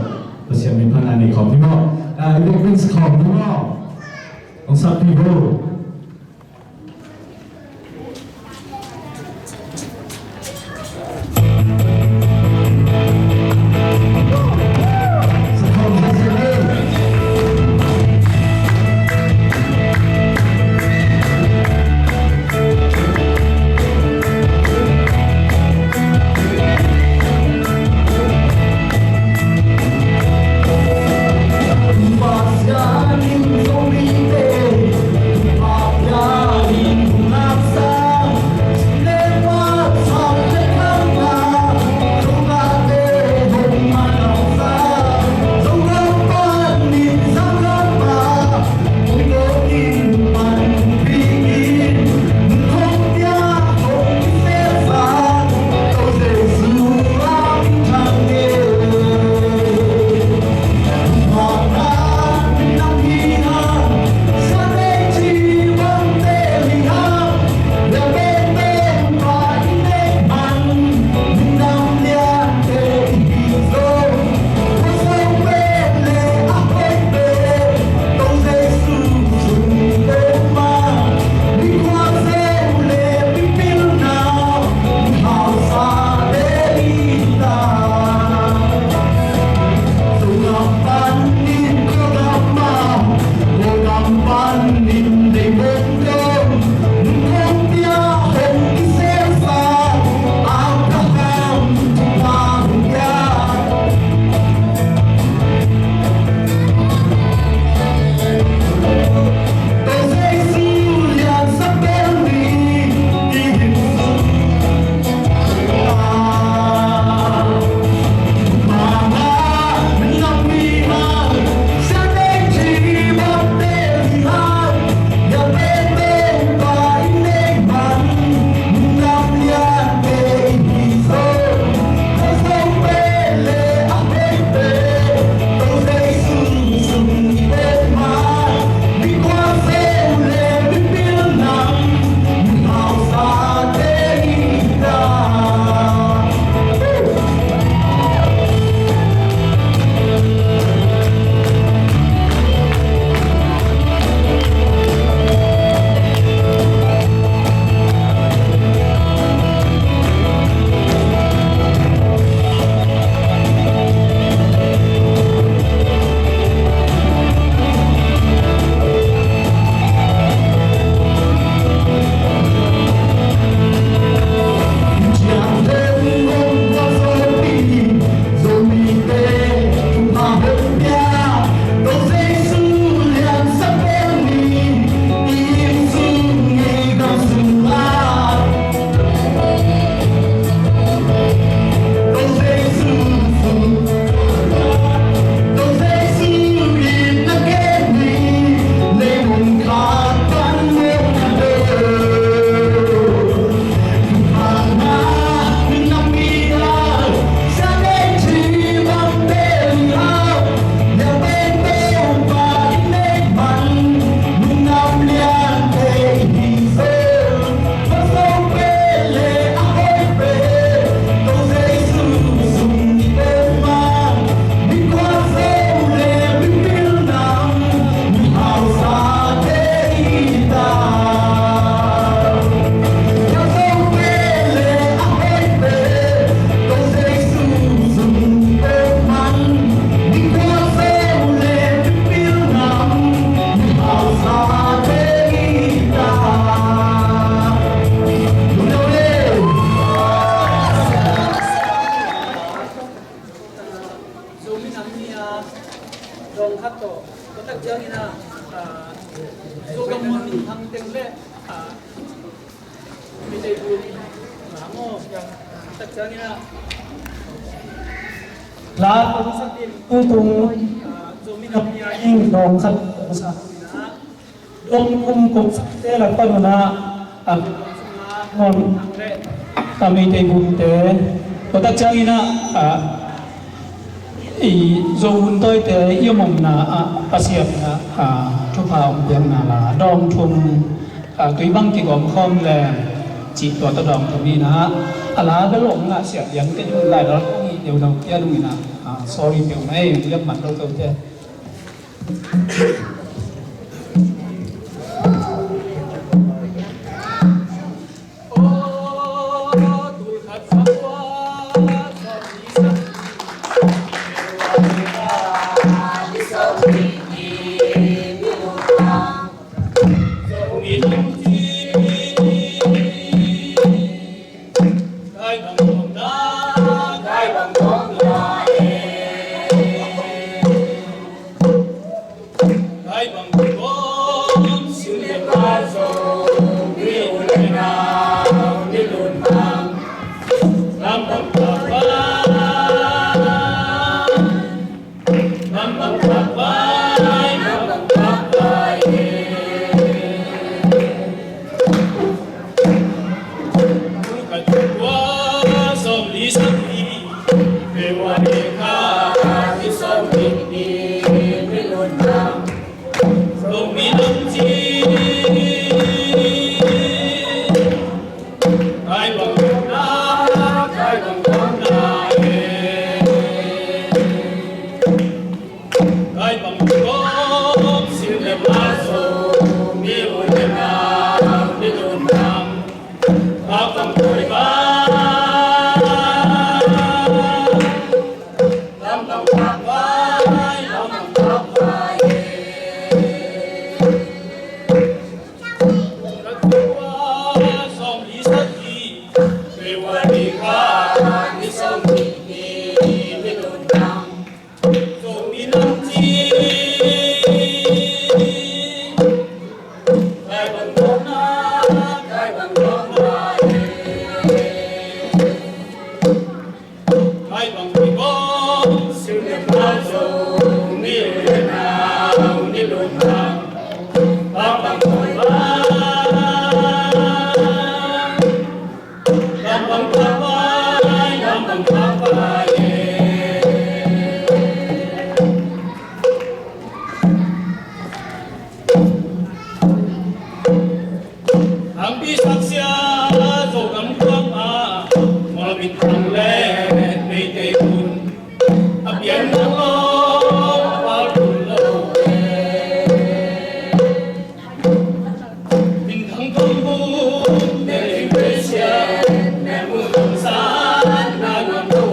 Zomi Nam Ni a dawng khat tawh, tua tak ciangin ah, ah, Zogam mual minthang teng le, ah, Meitei bu, ah, maw, tua tak ciangin ah, la kong sak ding tutung, ah, Zomi Nam Ni a ding dawng khat kong sak ding ah, Dong kum kum sakte lak pan un ah, a, a, Meitei bumte, tua tak ciangin ah, a, i Zo hun tawite i om omna ah Pasian in ah, a, thupha hong piakna la dawng thum, a, tui bang kigawm khawm leng cih tua tawh dawng thum in ah, a la bel hong ngahsiat liangte ding lai dawng hong hi deuh deuh kia dong in ah, a, sorry peuh mai, liam man lo tawte. Hangpi saksia Zogam kuama, Mualbin khang le Meitei hun a pian nang lo, a pal hun lo. Minthang Thong Bung, Delhi Christian, Memu Thong San, na nang lo.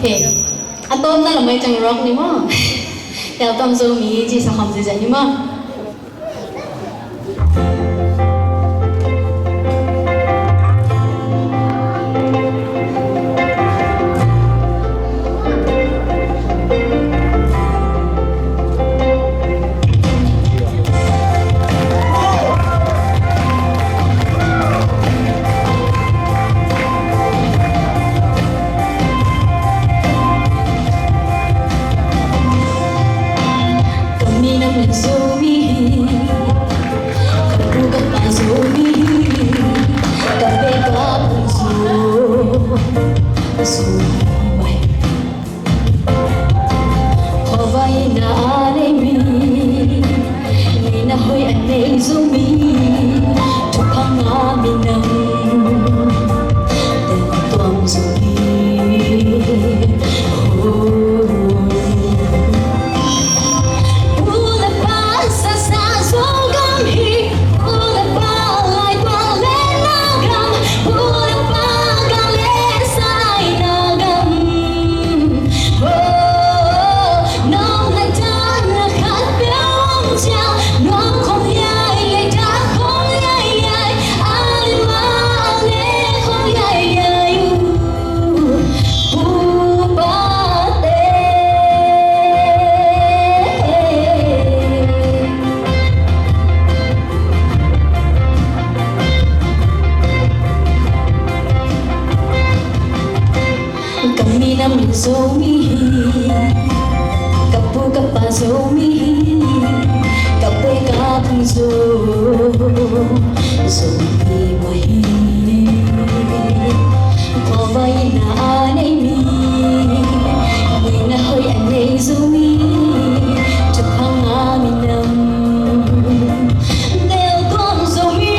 Okay. A tawpna lam ah i cang rock ni maw? Tel tuam Zomi ci sa khawm ziahziah ni maw? Ka minam in Zomi hi, ka pu ka pa Zomi hi, ka pe ka pung Zo, Zomi mah hi. Khuavakna a nei mi, ngeina hoih a nei Zomi, thupha ngah minam, tel tuam Zomi. Pu le pa sasa Zogam hi, pu le pa lai tua le na gam, pu le pa gam le sai na gam. Oh, nong na ta na khat pe wang cia, nong khong yai le ta khong yai yai, a le ma a le khong yai yai u. Ka minam in Zomi hi, ka pu ka pa Zomi hi, ka pe ka pung Zo, Zomi mah hi. Khuavakna a nei mi, ngeina hoih a nei Zomi, thupha ngah minam, tel tuam Zomi.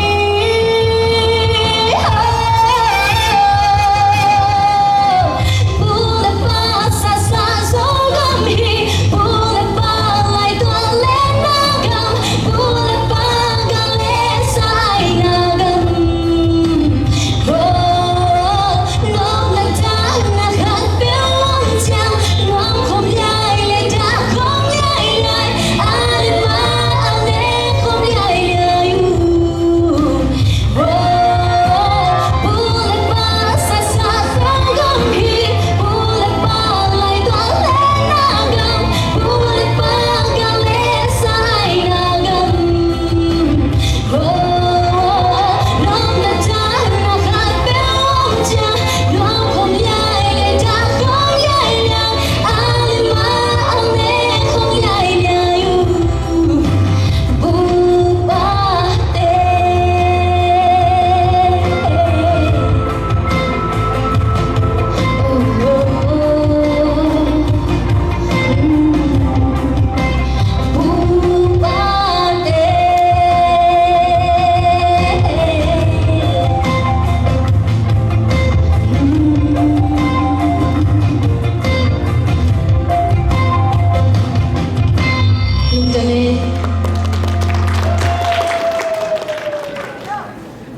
Pu le pa sasa Zogam hi, pu le pa lai tua le na gam, pu le pa gam le sai na gam.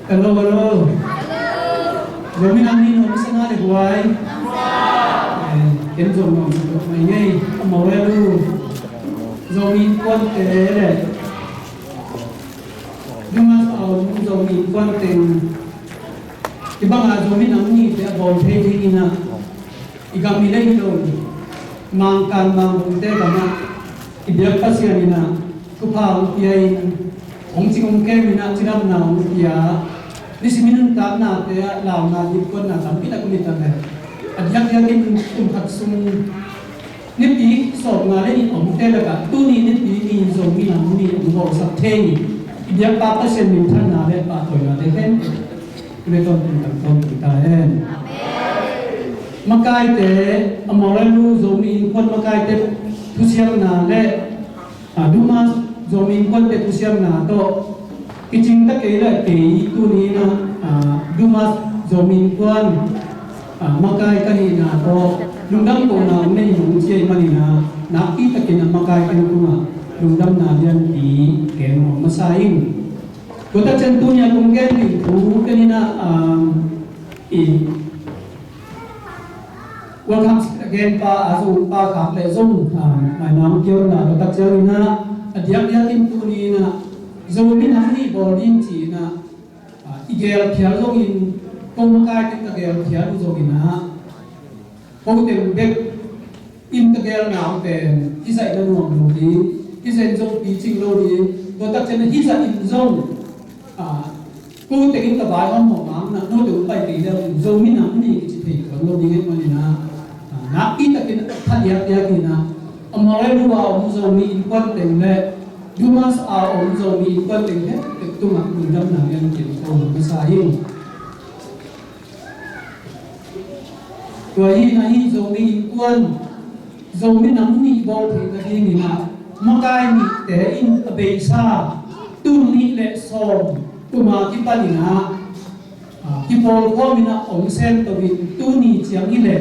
Hello, hello. Zomi Nam Ni nuam sa na le guai. Eh, ken zong nuam sa tuak mai ngei. A mau le lu. Zomi Innkuante le. Dumas a om Zomi Innkuan teng. Hih bangah Zomi Nam Nite a bawl thei dingin ah. I gam i lei hi lo, Mangkan Mangbungte gamah i biak Pasian in ah thupha hong pia in, hong cing hong kem in ah cidamna hong pia, nisimin nuntaknate ah launa dipkuatna tampi tak om hi ta leh, a diakdiakin kum khat sung nipi sawmnga le nih omte lakah tuni nipi ni Zomi Nam Ni hong bawlsak thei i biakpa Pasian minthanna le pahtawinate khempeuh. Tua tawntung kan tawntung ta hen. Makaite, a Morelu Zomi Innkuan makaite thusiamna le, a, Duma Zomi Innkuante thusiamna tawh kicing ta kei le kei tuni in ah, Dumas Zomi Innkuan makai ka hihna tawh lungdam kohna om nei nong ci ahih manin ah, nakpi takin a makai teng tungah lungdamna lianpi gen nuam masa ing. Tua tak ciang tuni a kong gen ding thu pen in ah, i welcome a gen pa a zong pa khak le zong, ah, mai nang kiau na tua tak ciang in ah, a diakdiak in tuni in ah Zomi Nam Ni bawl ding ci in ah, ah, i gel phial zongin, ko makai teng ka gel phial uh zongin ah, ko teng bek in ka gelna uh pen i zaihna nuam lo ding, i zaih zong picing lo ding, tua tak ciang ah i zaih in zong, ah, ko teng in ka vaihawm mawh mang na, no teng uh pai kei leh Zomi Nam Ni kici thei tuan lo ding ahih manin ah, ah, nakpi takin a phadiakdiak in ah, a Moreh lu a om Zomi Innkuan teng le Dumas a om Zomi Innkuan teng khempeuh tungah lungdamna lianpi gen nuam masa ing. Tua hi in ah hih Zomi Innkuan, Zomi Nam Ni bawl theihna dingin ah makai nihte in a beisa tul nih le sawm kum a kipan in ah, ah, kipawlkhawm in ah hong sem to in tuni ciang hi leh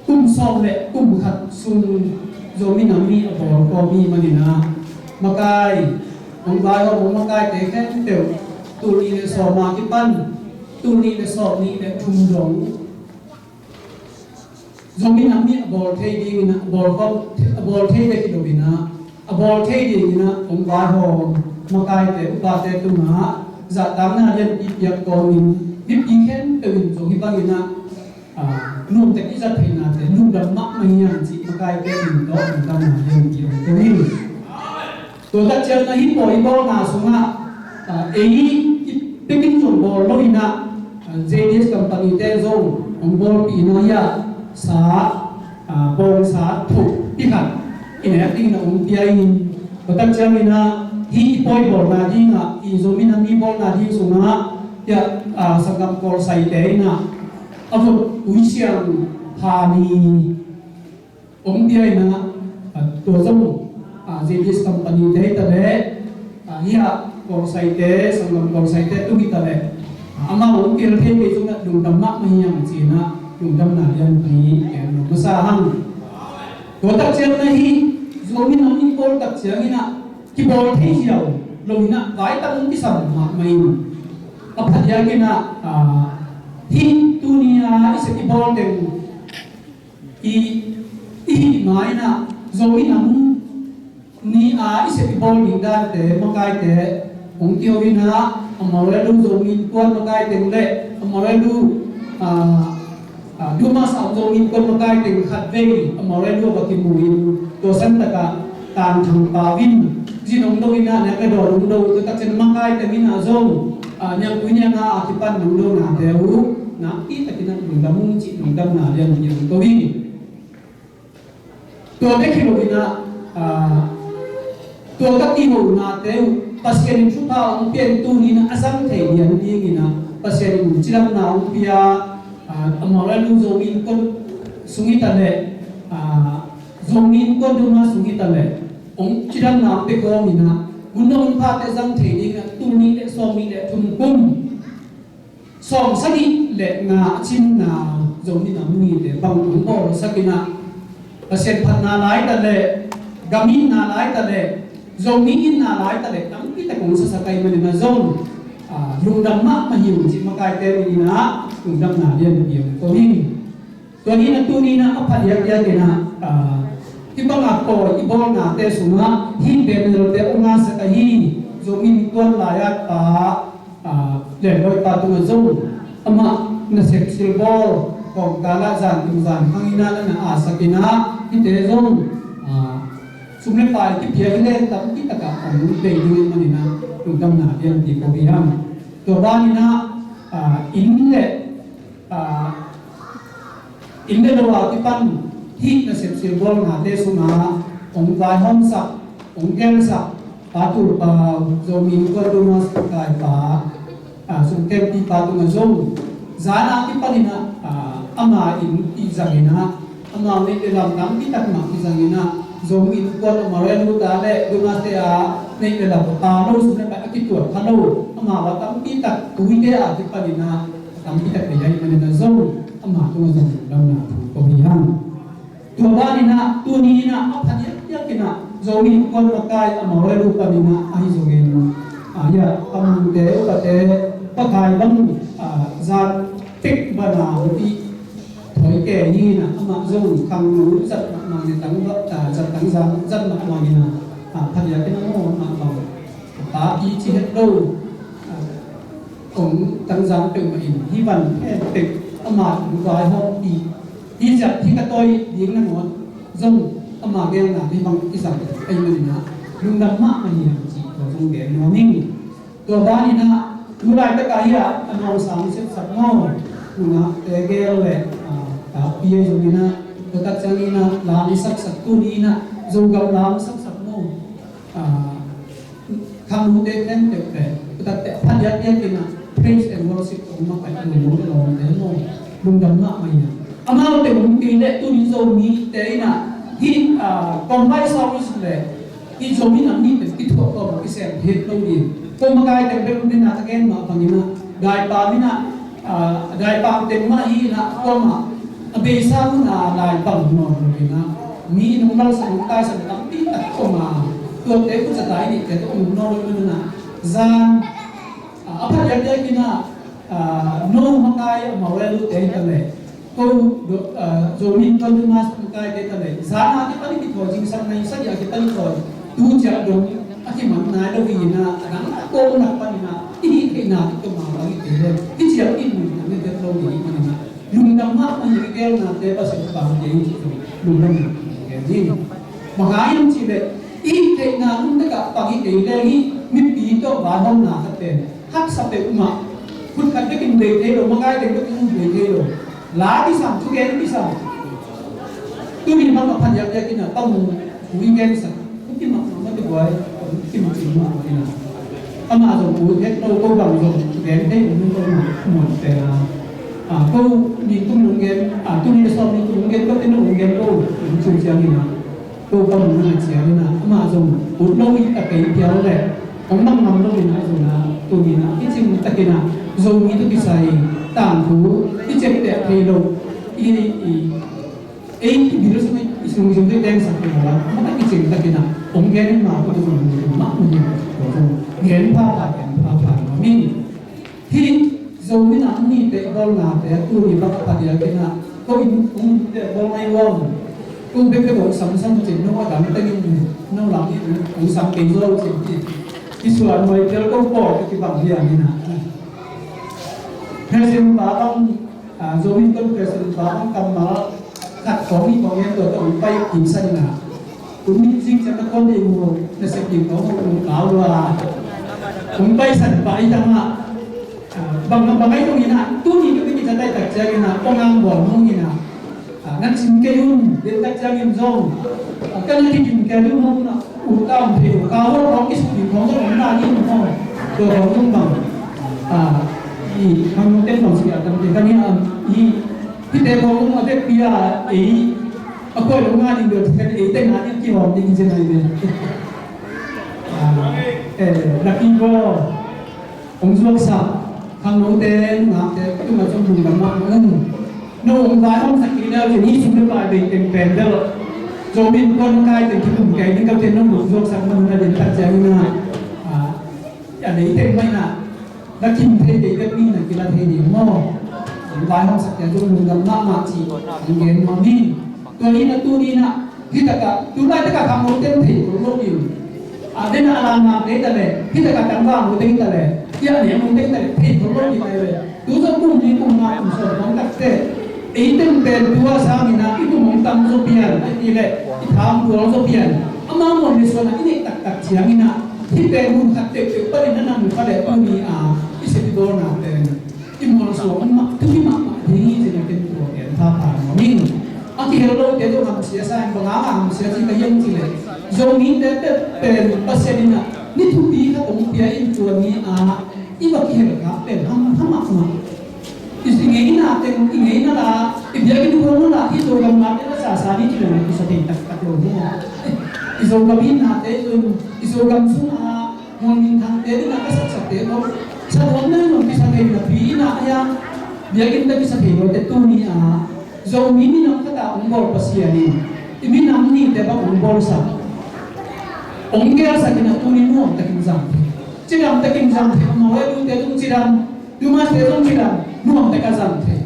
kum sawm le kum khat sung Zomi Nam Ni a bawlkhawm hi manin ah, makai, hong vaihawm, hong makaite khempeuh tul nih le sawm a kipan tul nih le sawm nih le thum dong Zomi Nam Ni a bawl thei dingin ah, a bawlkhawm, a bawl thei bek hi lo in ah, a bawl thei dingin ah hong vaihawm makaite upate tungah zahtakna lianpi piak kawmin, mipi khempeuh in zong hih bangin ah, ah, nuamtek i zat theihnate lungdam mahmah hi hang cih makaite in tawh lungdamna lianpi hong ko hi. Tua tak ciang ah hih pawi i bawlna sungah, ah, ei i pekin zong bawl lo in ah, ah, J D S company te zong hong bawlpih in ah, hih ah sa, ah, bawngsa thuk pi khat i nek dingin ah hong pia in, tua tak ciangin ah hih i pawi bawlna dingah, i Zomi Nam Ni bawlna ding sungah, hih ah, ah, sanggam Kawlsaite in ah a vot ui siang pha ni hong pia in ah, ah, tua zong, ah, J D S company te hi ta leh, ah, hih ah Kawlsaite, sanggam Kawlsaite tung hi ta leh, ah, amau hong pia thei kei zong ah lungdam mahmah hi hang ci in ah lungdamna lianpi gen nuam masa hang. Tua tak ciang ah hih Zomi Nam Ni bawl tak ciangin ah kibawl thei ziau lo in ah vai tak hong kisam mahmah in, a phadiak in ah, ah, hih tuni a i sep i bawl teng i, i hih ma in ah Zomi Nam Ni a i sep i bawl ding dante makaite hong kiho in ah, a Moreh lu Zomi Innkuan makai teng le a Moreh lu, ah, ah, Dumas a om Zomi Innkuan makai teng khatvei a Moreh lu ah va kimu in, tua santak ah Tang Thang Pau in zin hong do in ah, nek le dawn hong do, tua tak ciang makai teng in ah zong, ah, niangtui nianga a kipan hong donate uh nakpi takin ah lungdam ung cih lungdamna lianpi hong ko hi. Tua bek hi lo in ah, ah, tua ka kihohnate uh Pasian in thupha hong pia in tuni in ah a zang thei lian dingin ah Pasian in cidamna hong pia, ah, a Moreh lu Zomi Innkuan sung hi ta leh, ah, Zomi Innkuan Dumas sung hi ta leh, hong cidamna hong pia kawmin ah, hun hong phate zang thei dingin ah tul nih le sawm nih le thum kum sawm sagih le nga a cinna Zomi Nam Nite bang hong bawlsak in ah, Pasian phatna lai ta leh, gam itna lai ta leh, Zomi itna lai ta leh, tampi tak hong sasak ahih manin ah zong, ah, lungdam mahmah hi ung cih makaite min in ah lungdamna lianpi hong ko hi. Tua hi in ah tuni in ah a phadiakdiak in ah, ah, hih bang a pawi i bawlnate sungah hih banner-te hong ngahsak ahi Zomi Innkuan lai-at pa, ah, Lianbawi pa tungah zong, amah nasep silbawl kawmkal ah zan tung zan khang in ah na na asak in ah, hihte zong, ah, sum le pai kipia hi leh tampi tak ah hong bei ding ahih manin ah lungdamna lianpi ko hi hang. Tua ban in ah, ah, inn le, ah, inn le lo a kipan hih nasep silbawl ngate sungah hong vaihawmsak, hong gelsak Pa Tul Pau, Zomi Innkuan Dumas kai pa, ah, sungkempipa tungah zong, zan a kipan in ah, ah, ama inn i zang in ah, ama neih le lam tampi tak mah i zang in ah, Zomi Innkuan a Moreh lu ta le Dumas te a neih le lam a pa lo, sum le pai a kituat pha lo, Amau a tampi tak tuite a kipanin ah tampi tak deih ahih manin ah zong ama tungah zong lungdamna thu ko hi hang. Tua banin ah tuni in ah a phadiakdiak in ah Zomi Innkuan makai a Mawlelu panin ah ahi zongin, ah, hiah a mute upate pakai bang, ah, zan tek bana hupih thoi ke hi in ah amah zong khangno zat mahmah in ah tang, ah, zat tang zan zat mahmah in ah, ah, phadiak in ah maw mah bang. Papi ci het lo, ah, kong tangzang peuhmah in hih van khempeuh ama tung vaihawmpih, hih ziak hih ka tawi ding nangawn zong ama gelna hih bang i zang ahih manin ah lungdam mahmah hi hang cih tua zong gen nuam ing. Tua banin ah tu laitak ah hiah a nawngsang sepsak maw, nungakte gel le, ah, takpi ahi zongin ah tua tak ciangin ah langsaksak tuni in ah Zogam langsaksak maw. Ah, khangnote khempeuh le tua takte a phadiakdiak in ah praise and worship kong makaih lungdam lawmte maw, lungdam mahmah hi a. Amaute hong kei leh tuni Zomite in ah hih, ah, combine service le hih Zomi Nam Ni pen kithuah kawm a kisem het lo ding. Ko makai teng bek hong ding a ka gen mah bangin ah daipam in ah, ah, daipam teng mah hi in ah kuamah a beisa hun a lai bang nawn lo in ah mi nung lalsan nung taisan tampi tak om a, tuate khut zata i neihte tawh om nawn lo in ah zan, ah, a phadiakdiak in ah, ah, no makai a Mawlelute hi ta leh ko, ah, Zomi Innkuan Dumas makaite hi ta leh zan a kipan i kithawi zingsang nai sagih a kipan i thawi tu ciah dong a kiman nai lo hi in ah a dang a kawknak panin ah i hih theihna kituam a bang i kei leh hih ciang i mun a ngen vet lo ding hi manin ah lungdam mahmah hi. I gelnate Pasian pang kei hi cih zong lungdam mahmah hi. Bang hang hiam cih leh i theihna lungdam ah pang hi kei leh hih mipi tawh vaihawmna khat pen haksa peuhmah, khut khat bekin bei thei lo, makai teng bekin bei thei lo. La kisam, thugen kisam. Tuni bang a phadiakdiak in ah pang ui gensak. Kimah mah mah te buai, kimah kimah mah in ah. Amah zong ut het lo, ko bang zong gen thei um lo mah muan pen a. Ah, ko ningkum nung gen, ah, tuni le sawm ningkum nung gen, ko te nung gen ko, nung ciu ciang in ah. Ko bang nung na ciang in ah. Amah zong ut lo i ta kei pial leh. Hong mang ngam lo in ah zong a. Tuni in ah. I cing takin ah. Zomi tu kisai. Tangthu. I cek tek thei lo. I, i, Ei, i bil sung i sung zong teng sak teng la, mata i cing takin ah, ong gen ma ko zong ma ko ni ko zong gen pha pha gen pha pha ma min. Hi Zomi Nam Ni te bawlnate a tuni bak phadiak in ah, ko in ong te bawl ngai wang. Ko bek bek ong sam sam cin no a dang teng in no lam in ong sam kei zo cin cin. I suan mai tel ko pawl ka kibang lian in ah. President pa bang, ah, Zomi Innkuan President pa bang kammal khat khawng i khawng en tua tawh hong pai kimsan in ah. Kum nih zing ciang na khuan ding uh, na sep ding khawng uh, uh kau lua. Hong paisan pa i tang ah. Ah, bang bang ai tong in ah, tuni ka piki ka tai tak ciang in ah, kong ang bawl mong in ah. Ah, nan cin kei un, den tak ciangin zong. Ah, kan kikim kei un mong na, u tam thei u, ka hol khawng kisuk ding khawng zong om na ding mong. Tua khawng zong bang. Ah, i, hang nung ten khawng si a tam te kan hi a, i, hihte khawng zong a bek pi a, ei, a koi lo nga ding dot kan ei te nga ding kihawm ding hi zen ai ve. Ah, eh, lucky draw. Hong zuaksak khangnote, nungakte tungah zong lungdam mahmah ung. No hong vaihawmsak kei leh, hih sum le pai bei teng pen bel Zomi Innkuan kai teng kikum kei ding ka pen no hong zuaksak man na den tak ciangin ah, ah, a lei teng mah in ah, na kim thei bei bek ni na kila thei ding maw? Hong vaihawmsak kei zong lungdam mahmah ci hong gen nuam hi. Tua hi na tuni na, hi takah, tu lai takah khangno ten thei thol lo ding. A, den a lam nam te ta le, hi takah tangval no te ta le, hi a niam no te ta le, thei thol lo ding ta le. Tu zong kum ni kum nga kum sawm khawng tak te. Ei ten pen tua sangin a, i kum hong tam zaw pian, a ti le, i tham dual zaw pian. Amau muan le suan a, i neih taktak ciangin a, hi pen mun khat peuhpeuh panin a nang kha le tuni a, i sep i bawlna pen. I mualsuak mahmah, thupi mahmah ding hi ci-in a ken tua gen phapha nuam ing. A kihel lote zong hamsia sa in, bang hang a hamsia ci ka hiam cih leh, Zomite peuh pen Pasian in a ni thupi khat hong pia in tua ni a i va kihel kha pen hamsa mahmah. I ngeina teng, i ngeina la, i biakinn khua la, i Zogam nate la sasa ni ci leng a kisa thei taktak lo hi. I Zogam i nate zong, i Zogam sung a Muang minthangte dingah ka saksakte tawh saduak nai nuam kisa thei napi inah a hiang biakinn tawh kisa thei lote tuni-ah Zomi minam khatah hong bawl Pasian in i minam nite bang hong bawlsak, hong gelsak inah tuni nuamtakin zang thei, cidamtakin zang thei. Amau le dute zong cidam, dumaste zong cidam, nuamtakin zang thei.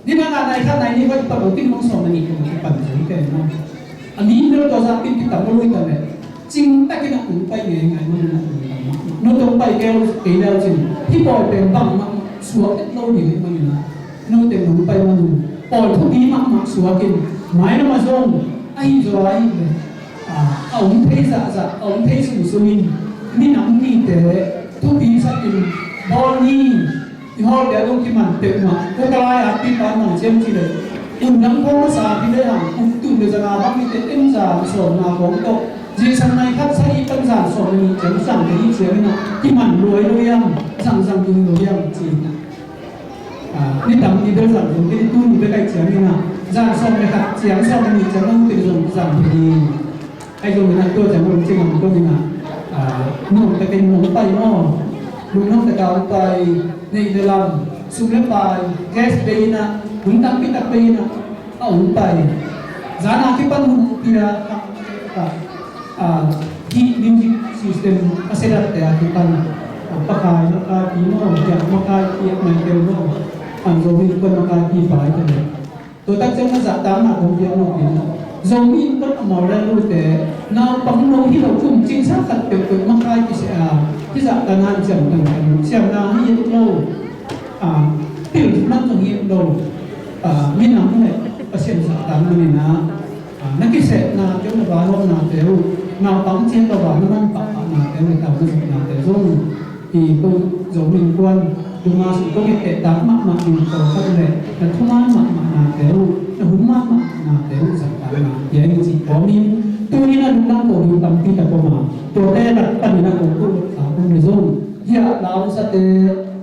Ni na nga nai khat nai ni va i pang uh kin hong sawm na nih kong kipan zong pen maw? A mi bel tua zah kin kitam uh lui ta leh cingtakin a hong pai ngeingai maw? Na hong pai maw? No tong pai kei kei leu cin hih pawi pen bangmah suak et lo ding hi maw? Na no teng hong pai maw? Pawi thupi mahmah suak in mai na ma zong ahi zaw ahi leh a om thei zahzah, a om thei sungsung in minam nite thupi sakin bawl ni. I hawlte a dong kiman peuhmah, ko ka lai-a pipa nang ciam ci le. Undang ko masa pi le hang, uk tun le zanga bang mite en zan sawm na kong tawh. Zingsang nai khat sa i pan zan sawm na nih ciam zang te i ciam ina, kiman luai lo iam, zang zang ding lo iam ci ina. Ah, ni tam ni bel zang ding, ni tu ni bel kai ciam ina, zan sawm na khat ciam sawm na nih ciam nang te zong zang te ding. Ahi zongin ah tua ciang hong cing a hong dongin ah, ah, nuamtakin hong pai maw? Lungnuamtakin hong pai, neih le lam, sum le pai, cash bei in ah, hun tampi tak bei in ah, a hong pai. Zan a kipan hun hong pia, ah, ah, hih music system a setup te a kipan, ah, pakai makapi maw, kiak makai, kiak mai tel maw, ah, Zomi Innkuan makai pi pai te maw. Tua tak ciang a zahtakna kong piak mawk ding. Zomi Innkuan a mawk le lute naupang no hi lo kum cingsa khat peuhpeuh makai kiseh a, hih zahtakna in siamtan kan siamna hi lo. A, pil man zong hi lo. A, minam le Pasian zahtakna ni na. A, na kisehna ciang na vanawmnate uh, naupang ciang na vanawm pahpahnate uh, na tau na zahtaknate zong. I ko Zomi Innkuan, duma sung ko ngeteh tak mahmah ding tawh khat le na thuman mahmah nate uh, na hun mahmah nate uh zahtakna pia in cih kawmin, tuni na lungdam ko ding tampi tak om a, tuate lak panin a kong ko a kong le zong, hia lausate,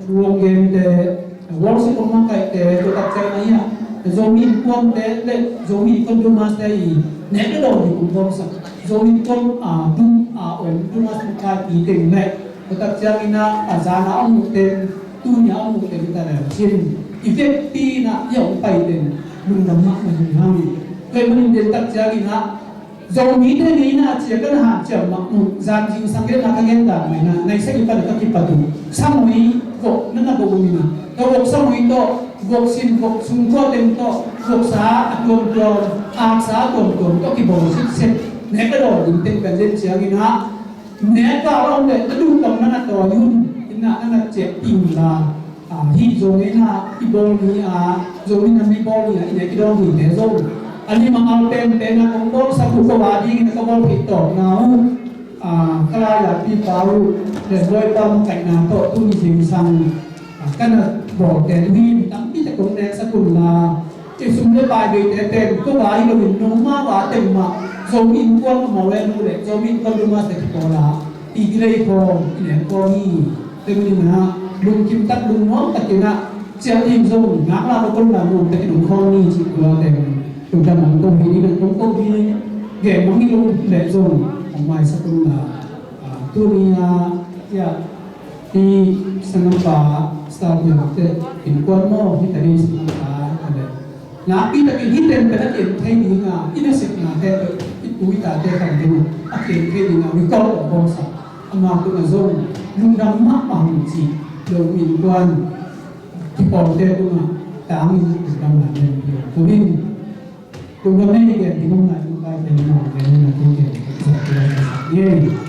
thuang gente, worship kong makaihte, tua tak ciang a hia Zomi Innkuante le Zomi Innkuan dumaste i nek le dawn ding kong bawlsak, Zomi Innkuan a dum a om dumas makaih i teng le Tua tak ciangin ah, a zan a hong muh teng, tuni a hong muh teng ta leu cin. I vekpi in ah, i hong pai teng, lungdam mahmah hi hang. Tua ahih manin tua tak ciangin ah, Zomite ni in ah, cia ka na hanciam mah uh, zan zingsang gen ah ka gen dan mah in ah, nai sagih pan ah ka kipat uh. Samui, vok, na na vok uh in ah. Tua vok samui tawh, vok sin, vok sungkua teng tawh, voksa a tuamtuam, aksa a tuamtuam tawh kibawl sitset. Nek a dawn ding teng pen den ciangin ah, Nek a om le na duh tawh na na tawi un, inn ah na na ciah ding la. Ah, hih zong inn ah i bawl ni a, zong inn ah mi bawl ni a, i nek i dawng dingte zong a lim a al penpen a kong bawlsak uh ko a dingin a ka bawl theih tawpna uh. Ah, ka lai-a pipa uh le bawipa makaihna tawh tuni zingsang, ah, ka na bawlte uh hi, mi tampi te kong neksak un la. I sum le pai beite pen ko va hi loin noma va teng mah Zomi Innkuan a mau le nu le Zomi Innkuan dumaste kipawl a i gilei khawm i leng khawm hi. Tua manin ah lungkim tak lungnuam takin ah ciah ding zong ngaklah lo kon la nuam takin hong khawm ni cih tua teng lungdam hong ko hi ding, hong ko hi ding. Gen mah hi lo leh zong hong maisak un la. Ah, tuni ah, ya, i sanggam pa, staff member te innkuan maw, hih tadi sanggam pa, hih tadi. Nakpi takin hih teng pen a ken thei ding a, i nasepnate pen i pu i tate khang ding a ken thei ding a, record a bawlsak. Amau tungah zong lungdam mahmah hong ci, lo innkuan kipawlte tungah tangin lungdam lai nen hi. Tua in lungdam nei gen ding om lai, lungdam nei gen om lai, lungdam nei gen om lai.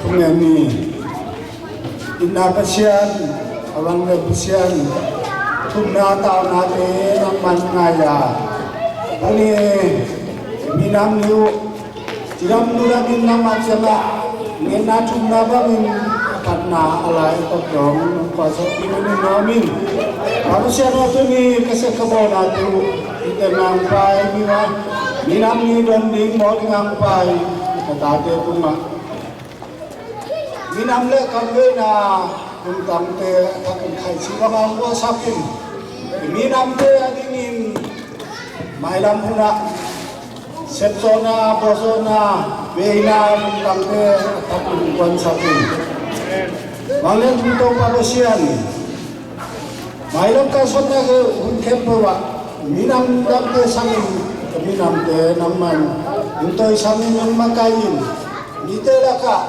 Kum ni, ina Pasian a bang Pasian, thumna taunate nangman ngai a, tuni minam ni uh cidam nudamin nangmah ciangah ngetna thumna bangin a patna a lai a tawp dong nong kuansawh dingin nuamin. Pasian aw, tuni ka sep ka bawlnate uh i tenna hong pai dingah, minam ni don ding mawh dingah hong pai ka tate tungah minam le kamveina lungtangte a thakin khaici bangah hong guahsak in. Minamte a dingin mailam hunah sepzawhna, bawlzawhna, veina lungtangte a thakin hong guahsak in. Vanglian tung Topa Pasian, mailam kalsuanna hun khempeuh ah minam dangte sangin ka minamte nangman hong toisang in, hong makaih in. Mite lakah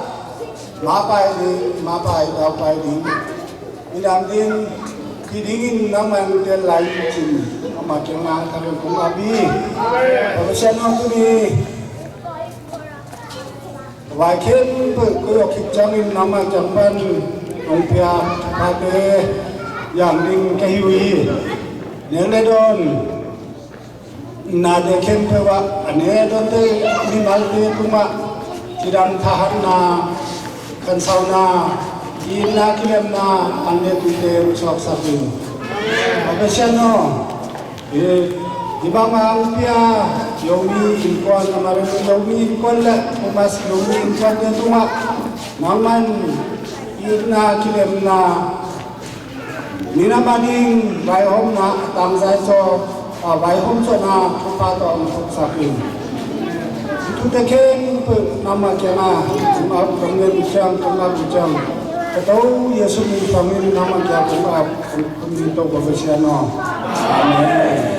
mapha ding, mapha daupai ding, midang ding hi dingin nangman hong teel lai in ci-in amah kiangah ka kong ap hi. Pasian aw, tuni vai khempeuh koi awk khit ciangin nangmah kiang pan hong pia thuphate zang ding ka hi uh hi. Nek le dawn nate khempeuh ah a ne a dawnte mimalte tungah cidam, thahatna, khansauna, itna, kilemna an ne tute hong suaksak in. Pasian aw, hih bangah hong pia Zomi Innkuan, a mah Zomi Innkuan le Thomas Zomi Innkuante tungah nangman itna, kilemna, minam a ding vaihawmna, tangzai zaw, a, vaihawm zawhna thupha tawh hong thoksak in. Hih thute khempeuh nangmah kiangah kong ap, kong ngen uh ciang, kong ap uh ciang, ka To Jesuh min pangin nangmah kiangah kong ap, kong, kong ngen To Pasian aw. Amen.